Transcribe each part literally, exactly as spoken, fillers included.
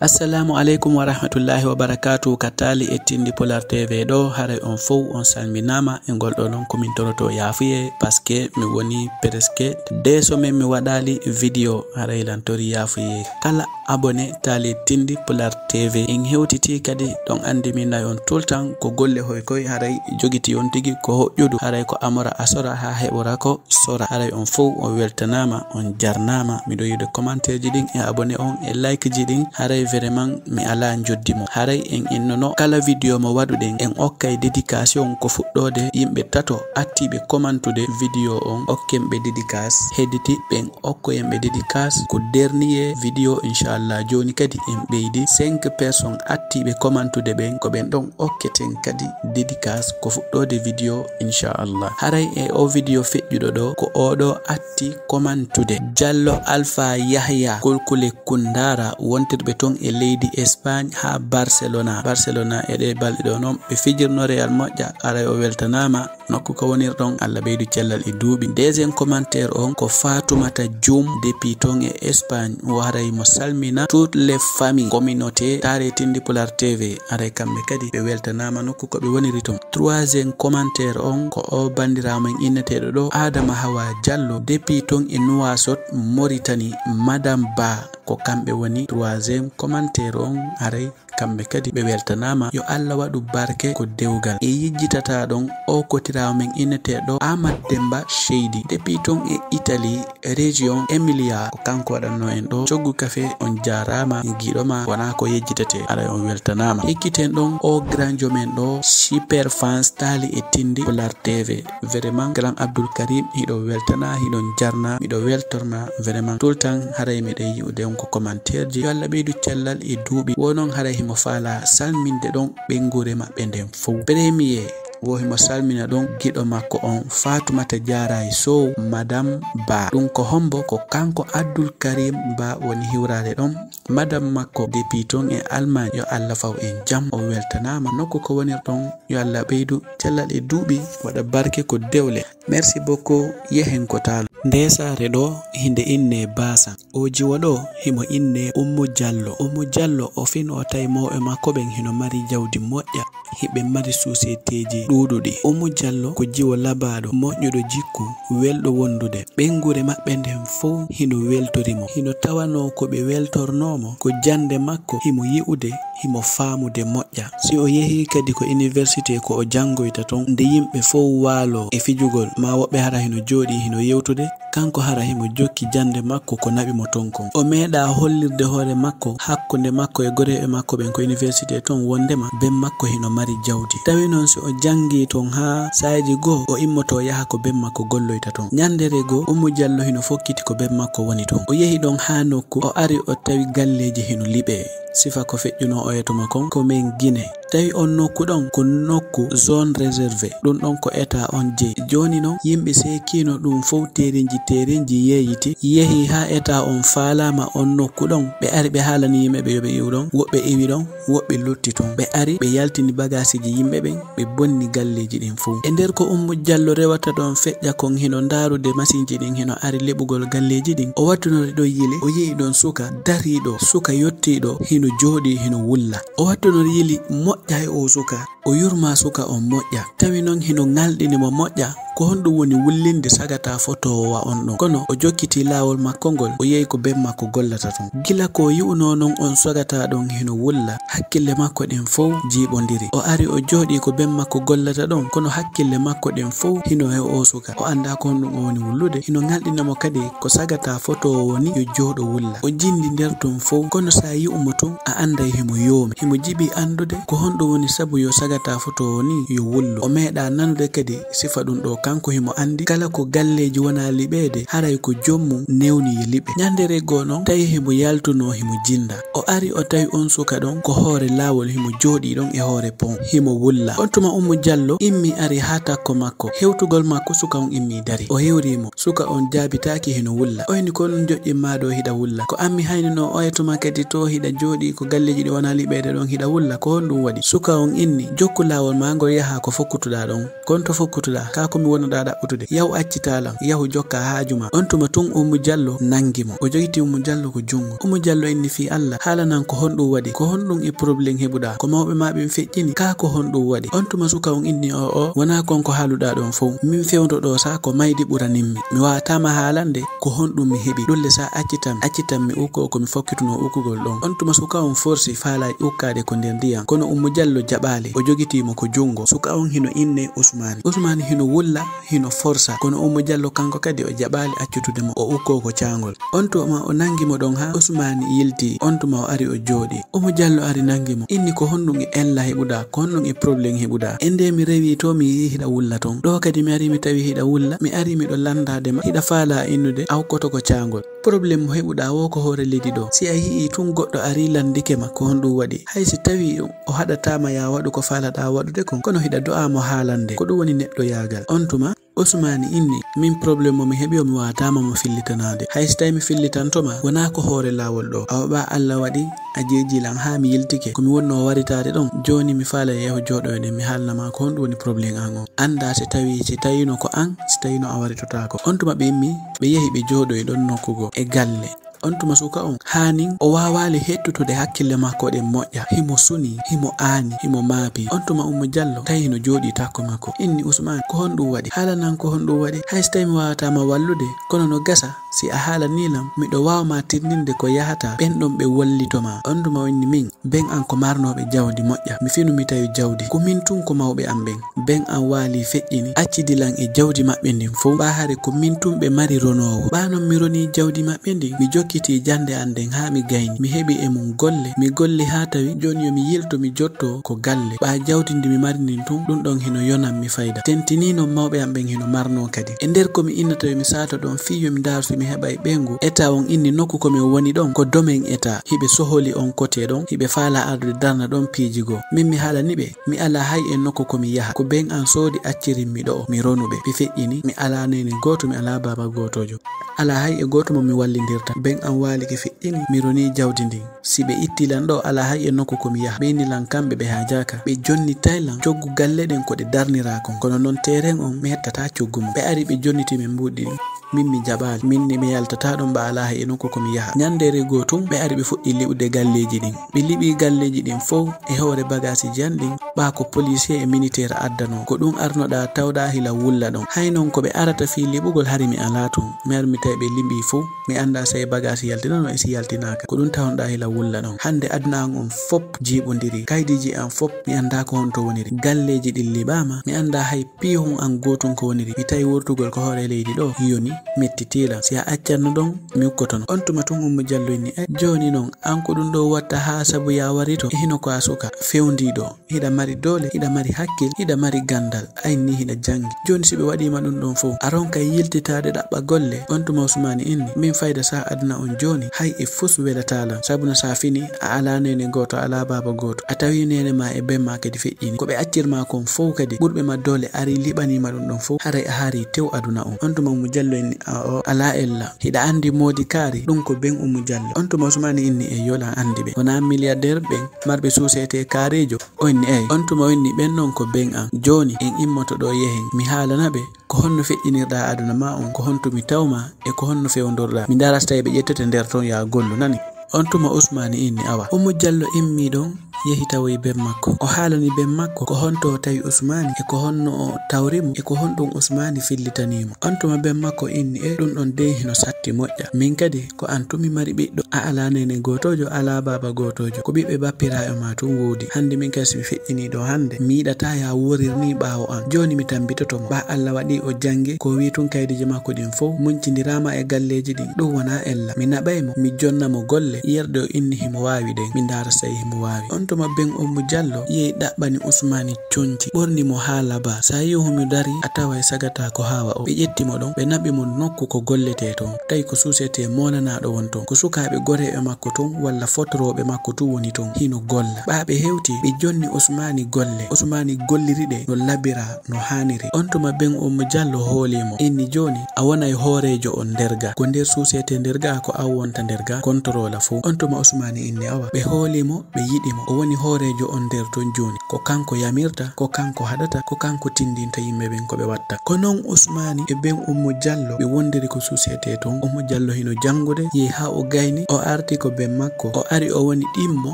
Assalamu aleykum wa rahmatullahi wa barakatuh. Ka taali e tindi Pular T V ɗo, haray on fow on salminaama e ngol ɗo non ko min toroto yaafuye, parce que mi woni presque deux semaines mi waɗaali vidéo, haray lan tori yaafuye kala abonné taali tindi Pular T V. En hewtiti kadi ɗon andi min nayi on tout le temps ko golle hoy koy haray jogiti on tigi ko hoƴƴudu, haray ko amora asora ha heɓora ko sora. Haray on fow on weltanaama, on jarnaama. Miɗo yiɗude commentaire ji ɗin e abonné on e like ji ɗin. Haray vraiment mi alaa njoddi mo. Haray en innono kala vidéo mo waɗuɗen, en okkay dédication ko fuɗɗoode yimɓe tato attiiɓe commentude vidéo on, okken ɓe dédicace. Hedditi ɓen okkoyen ɓe dédicace ko dernier vidéo, inchallah. Jooni kadi en ɓeydi cinq personnes attiiɓe commentude ɓen, ko ɓen ɗon okketen kadi dédicace ko fuɗɗoode vidéo, inchallah. Haray e o vidéo feƴƴuɗo ɗo, ko oɗo atti commentude. Jallo Alpha Yahya, Kulkule Kundara, wontirɓe ton e leydi Espagne ha Barcelona. Barcelona e ɗe balɗe ɗo non ɓe fijirno Real moƴƴa, haray o weltanaama. Nokku ko wonirɗon, Allah ɓeydu cellal e duuɓi. Deuxième commentaire on ko Fatoumata Dioum depuis ton e Espagne. O haray mo salmina toutes les familles, communauté, taari tindi Pular T V. Haray kamɓe kadi ɓe weltanaama nokku ko ɓe woniri ton. Troisième commentaire on ko o bandirawo men inneteeɗo ɗo, Adama Hawa Diallo depuis ton e Nouakchott, Mauritanie, Madame Ba. Ko kamɓe woni troisième commentaire on, haray kamɓe kadi ɓe weltanaama. Yo Allah waɗu barke ko dewgal. E yejjitata ɗon o kotiraawo men inneteeɗo Amat Demba Seydi depuis ton e Italie, région Emilia, ko kanko waɗanno en ɗo coggu kafe. On jaaraama, giɗo ma wona ko yejjitete, haray on weltanaama. Hikkiten ɗon o granjo men ɗo Super Fans taali e tindi Pular T V. Vraiment, Grand Abdoul Karim, hiɗo weltana, hiɗon jarna, miɗo weltorma. Vraiment, tout le temps, haray miɗo yi'ude on ko commentaire ji. Yo Allah ɓeydu cellal e duuɓi. Wo non haray himo faala salminde ɗon ɓeynguure maɓɓe nden fow. Premier, wo himo salmina ɗon giɗo makko on, Fatoumata Diarraye Sow, Madame Ba. Ɗum ko hombo? Ko kanko Abdoul Karim Ba woni hiwraade ɗon. Madame makko depuis ton e Allemagne, yo Allah faw en jam, o weltanaama. Nokku ko wonirɗon, yo Allah ɓeydu cellal e duuɓi, waɗa barke ko dewle. Merci beaucoup, yehen ko taalo. Nde saare ɗo, hinde inne Basan. O jiwo ɗo, himo inne Ummu Jallo. Ummu Jallo, o fin o tawi mawɓe makko ɓen hino mari jawdi moƴƴa. Hiɓe mari suuseteeji ɗuuɗuɗi. Ummu Jallo ko jiwo labaaɗo, moƴƴuɗo jikku, welɗo wondude. Ɓeynguure maɓɓe nden fow hino weltori mo. Hino tawanoo ko ɓe weltornoo mo, ko jannde makko himo yi'ude, himo faamude moƴƴa. Si o yehii kadi ko université ko o janngoyta ton, nde yimɓe fow waaloo e fijugol, maa woɓɓe hara hino jooɗii hino yewtude, kanko hara himo jokki jannde makko ko naɓi mo ton kon. O meeɗaa hollirde hoore makko hakkunde makko e goreeɓe makko ɓen ko université ton wonndema ben makko hino mari jawdi. Tawi non si o janngii ton haa saaji goo o immoto yaha ko ben makko golloyta ton. Ɲanndere goo Ummu Jallo hino fokkiti ko ben makko woni ton. O yehi ɗon haa nokku, o ari o tawi galleeji hino liɓee. Sifa ko feƴƴunoo oya tuma kon ko men Gine. Tawi on nokku ɗon ko nokku zone réservé, ɗum ɗon ko état on jeyi. Jooni non yimɓe seekiino ɗum fow, teerinji teerinji yeeyiti, yehi haa état on faalaama on nokku ɗon. Ɓe ari ɓe haalani yimɓe ɓe yo ɓe iwu ɗon, woɓɓe iwi ɗon, woɓɓe lutti ton. Ɓe ari ɓe yaltini bagaasiji yimɓe ɓen, ɓe bonni galleeji ɗin fow. E nder ko Ummu Jallo rewata ɗon feƴƴa kon, hino ndaarude masinji ɗin hino ari liɓugol galleeji ɗin. O wattunori ɗon yili, o yi'i ɗon suka dariiɗo, suka yottiiɗo, hino jooɗii, hino wulla. O wattunori yili moƴƴa e oo suka, o yurma suka on moƴƴa. Tawi non hino ŋalɗini mo moƴƴa, ko honɗum woni wullinde sagata fotoowo wa on ɗon? Kono o jokkiti laawol makko ngol, o yehi ko ben makko gollata ton. Gila ko o yi'unoo non on sagata ɗon hino wulla, hakkille makko ɗen fow jiiɓondiri. O ari o jooɗii ko ben makko gollata ɗon, kono hakkille makko ɗen fow hino e oo suka. O anndaa ko honɗum o woni wullude. Hino ŋalɗina mo kadi ko sagata fotoowo woni yo jooɗo wulla. O jindi nder ton fow, kono sa yi'u mo tun, a annday himo yoomi. Himo jiɓi anndude ko honɗum woni sabu yo sagata fotoowo ni yo wullu. O meeɗaa nanude kadi sifa ɗum ɗoo. Kanko himo anndi kala ko galleeji wonaa liɓeede, haray ko joom mum newni yo liɓe. Ɲanndere goo non, tawi himo yaltunoo himo jinda. O ari o tawi on suka ɗon ko hoore laawol, himo jooɗii ɗon e hoore pon, himo wulla. On tuma Ummu Jallo immi ari haa takko makko. Hewtugol makko, suka on immi dari. O hewri mo. Suka on jaabitaaki hino wulla. Oyni ko honɗum joƴƴin maa ɗoo hiɗa wulla? Ko an mi hayninoo oya tuma kadi to hiɗa jooɗii ko galleeji ɗi wonaa liɓeede ɗon hiɗa wulla. Ko honɗum waɗi? Suka on inni, jokku laawol maa ngol yahaa ko fokkutuɗaa ɗon. Kon to fokkutuɗaa, kaa ko mi wonoɗaa ɗaɓɓutude. Yahu accitaa lan, yahu jokkaa haaju maa. On tuma tun Ummu Jallo nangi mo. O jogitii Ummu Jallo ko junngo. Ummu Jallo inni fii Alla, haala lan ko honɗun waɗi? Ko honɗun e problème heɓuɗaa? Ko mawɓe maa ɓen feƴƴini? Kaa ko honɗun waɗi? On tuma suka on inni, o o, wonaa kon ko haaluɗaa ɗon fow. Min fewndo ɗoo sa ko maydi ɓuranin mi. Mi waawataa ma haalande ko honɗun mi heɓi. Ɗun le sa accitan, accitan mi ukkoo ko mi fokkitunoo ukkugol ɗon. On tuma suka on forsi faalaa ukkaade ko nder ndiyan. Kono Ummu Jallo jaɓaali. O jogitii mo ko junngo. Suka on hino innee Usmaani. Usmaani hino wulla, hino forsa. Kono Ummu Jallo kanko kadi o jaɓaali accutude mo o ukkoo ko caangol. On tuma o nangi mo ɗon haa Usmaani yilti. On tuma o ari o jooɗi. Ummu Jallo ari nangi mo. Inni ko honɗun e ella heɓuɗaa? Ko honɗun e problème heɓuɗaa? E nde mi rewii to mi yi'i hiɗa wulla ton. Ɗoo kadi mi ari mi tawi hiɗa wulla. Mi ari miɗo landaade ma. Hiɗa faalaa innude a ukkoto ko caangol. Problème mo heɓuɗaa woo ko hoore leydi ɗoo. Si a yi'ii tun goɗɗo arii landike ma ko honɗun waɗi. Hay si tawii o haɗataa ma yaa waɗu ko faalaɗaa waɗude kon. Kono hiɗa do'aa mo haalande. Ko ɗun woni neɗɗoyaagal. On tuma Usmaani inni, min problème mo mi heɓi o mi waawataa ma mo fillitanaade. Hay si tawii mi fillitanto ma, wonaa ko hoore laawol ɗoo. Awa ɓaa Alla waɗi a jeejii lan haa mi yiltike. Ko mi wonnoo waritaade ɗon. Jooni mi faalay yahu jooɗoyɗen mi haalna ma ko honɗun woni problème an on. Anndaa si tawii, si tawiino ko an, si tawiino a waritotaako. On tuma ɓe immi, ɓe yahi ɓe jooɗoyi ɗon nokku goo e galle. On tuma suka on haanin o waawaali hettutude hakkille makko ɗen moƴƴa. Himo sunii, himo aani, himo maapii. On tuma Ummu Jallo tawi hino jooɗii takko makko. Inni Usmaani, ko honɗun waɗi? Haala lan ko honɗun waɗi? Hay si tawii mi waawataa ma wallude, kono no gasa si a haalanii lan, miɗo waawa ma tinndinde ko yahataa ɓen ɗon ɓe wallito ma. On tuma o inni min, ben an ko marnooɓe jawdi moƴƴa. Mi finu mi tawi jawdi. Ko min tun ko mawɓe an ɓen. Ben an waalii feƴƴini, accidi lan e jawdi maɓɓe ndin fow. Ɓaa hare ko min tun ɓe mari ronoowo. Ɓaa non mi ronii jawdi maɓɓe ndin, mi jokkitii jannde an nden haa mi gayni. Mi heɓi e mun golle. Mi golli haa tawi jooni yo mi yilto mi jotto ko galle. Ɓaa jawdi ndi mi mari ndin tun, ɗun ɗon hino yonan mi fayda. Tentinii non mawɓe an ɓen hino marnoo kadi. E nder ko mi innata yo mi saato ɗon fii yo mi ndaaru si mi heɓay ɓeyngu. Eta on inni nokku ko mi woni ɗon ko domaine eta. Hiɓe soholi on kote ɗon, hiɓe faalaa ardude darna ɗon piiji goo. Min mi haalani ɓe, mi alaa hay e nokku ko mi yaha. Ko ben an soodi accirin mi ɗo'o, mi ronu ɓe. Ɓe feƴƴini, mi alaa neene gooto, mi alaa baaba gootoojo. Alaa hay e gooto mo mi wallindirta. Ben an waalike feƴƴini, mi ronii jawdi ndin. Si ɓe ittii lan ɗo'o, alaa hay e nokku ko mi yaha. Ɓe inni lan kamɓe ɓe haajaaka. Ɓe jonnitay lan coggu galle ɗen ko ɗe darniraa kon. Kono non teeren on, mi hettataa coggu mum. Ɓe ari ɓe jonnitii min mbuuɗi ɗin. Min mi jaɓaali. Min ni mi yaltataa ɗon ɓaa alaa hay e nokku ko mi yaha. Ɲandeere goo tun, ɓe ari ɓe fuɗɗi liɓude galleeji ɗin. Ɓe liɓii galleeji ɗin fow e hoore bagaasiiji an ɗin, ɓaa ko policier e militaire addanoo. Ko ɗun arnoɗaa tawɗaa hila wulla ɗon. Hay non ko ɓe arata fii liɓugol hari mi alaa tun. Mi ari mi tawi ɓe liɓii fow. Mi anndaa si hay bagaasi yaltinanoo e si yaltinaaka. Ko ɗun tawnoɗaa hila wulla ɗon. Hande aduna an on fop jiiɓondirii. Kaydiiji an fop mi anndaa ko honto woniri. Galleeji ɗin liɓaama. Mi anndaa hay piihun an gootun ko woniri. Mi tawi wurtugol ko hoore leydi ɗoo yoni, mettitii lan. Si a accanno ɗon, mi ukkotono. On tuma tun Ummu Jallo inni, "Eh, jooni non, an ko ɗun ɗoo watta haa sabu yaa warito? E hino ko a suka, fewndiiɗo, hiɗa mari doole, hiɗa mari hakkil, hiɗa mari ganndal, a inni hiɗa janngi. Jooni si ɓe waɗii ma ɗun ɗon fow, a ronkay yiltitaade ɗaɓɓa golle?" On tuma Usmaani inni, "Min fayda sa aduna on jooni, hay e fus welataa lan. Sabu no sa fini, a alaa neene gooto, a alaa baaba gooto. A tawi neene maa e ben maa kadi feƴƴini. Ko ɓe accir ma kon fow kadi, ɓurɓe ma doole arii liɓanii ma ɗun ɗon fow. Haray a haarii tew aduna on." On tuma Ummu Jallo inni, "A o, alaa ella. Hiɗa anndi moodi kaari, ɗun ko ben Ummu Jallo." On tuma Usmaani inni, "Eyyo, lan anndi ɓe. Wonaa milliardaire ɓen, marɓe société kaariijo?" O inni, "Eey." On tuma o inni, "Ɓen non ko ben an. Jooni en immoto ɗoo yehen. Mi haalana ɓe ko honno feƴƴinirɗaa aduna maa on, ko honto mi taw maa, e ko honno fewndorɗaa. Mi ndaara si tawii ɓe ƴettete nder ton yaa gollu, nani?" On tuma Usmaani inni, "Awa." Ummu Jallo immii ɗon, yehi tawoyi ben makko. O haalani ben makko ko honto o tawi Usmaani, e ko honno o tawri mo, e ko honɗun Usmaani fillitanii mo. On tuma ben makko inni, "E, ɗun ɗon dey hino satti moƴƴa. Min kadi, ko an tun mi mari ɓiɗɗo. A alaa neene gootoojo, a alaa baaba gootoojo. Ko ɓiɓɓe bappiraaɓe maa tun woodi. Hande min kadi si mi feƴƴinii ɗoo hande, mi yiɗataa yaa woorir nii ɓaawo an. Jooni mi tambitoto mo." Ɓaa Alla waɗii o janngi ko o wi'i tun kaydiiji makko ɗin fow, muncindiraama e galleeji ɗin. Ɗun wonaa ella. Mi naɓay mo, mi jonna mo golle, yerɗe o inni himo waawi ɗen. Mi ndaara si tawii himo waawi. On tuma ben Ummu Jallo yehi ɗaɓɓani Usmaani conci, ɓorni mo haa labaa. Sa yi'i himo darii, a taway sagataa ko haawa o. Ɓe ƴetti mo ɗon, ɓe naɓi mo nokku ko golletee ton. Tawi ko société moolanaaɗo woni ton. Ko sukaaɓe goreeɓe makko ton walla fotorooɓe makko tun woni ton. Hino golla. Ɓaa ɓe hewti, ɓe jonni Usmaani golle. Usmaani golliri ɗe no labiraa, no haaniri. On tuma ben Ummu Jallo hoolii mo. Inni, "Jooni, a wonay hooreejo on nder gaa. Ko nder société nder gaa ko an wonta nder gaa, contrôle fow." On tuma Usmaani inni, "Awa." Ɓe hoolii mo, ɓe yiɗi mo. O woni hooreejo on nder ton jooni. Ko kanko yamirta, ko kanko haɗata, ko kanko tindinta yimɓe ɓen ko ɓe watta. Ko non Usmaani e ɓen Ummu Jallo ɓe wondiri ko société ton. Ummu Jallo hino janngude, yehi haa o gayni, o arti ko ben makko. O ari o woni ɗimmo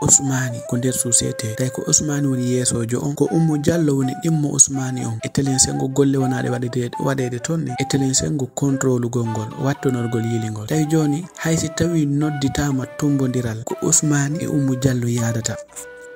Usmaani ko nder société. Tawi ko Usmaani woni yeesoojo on, ko Ummu Jallo woni ɗimmo Usmaani on. E telen sengo golle wonaaɗe waɗeede-, waɗeede ton ɗen, e telen sengo contrôlugol ngol, wattonorgol yilingol. Tawi jooni, hay si tawii nodditaama tumbondiral, ko Usmaani e Ummu Jallo yaadata.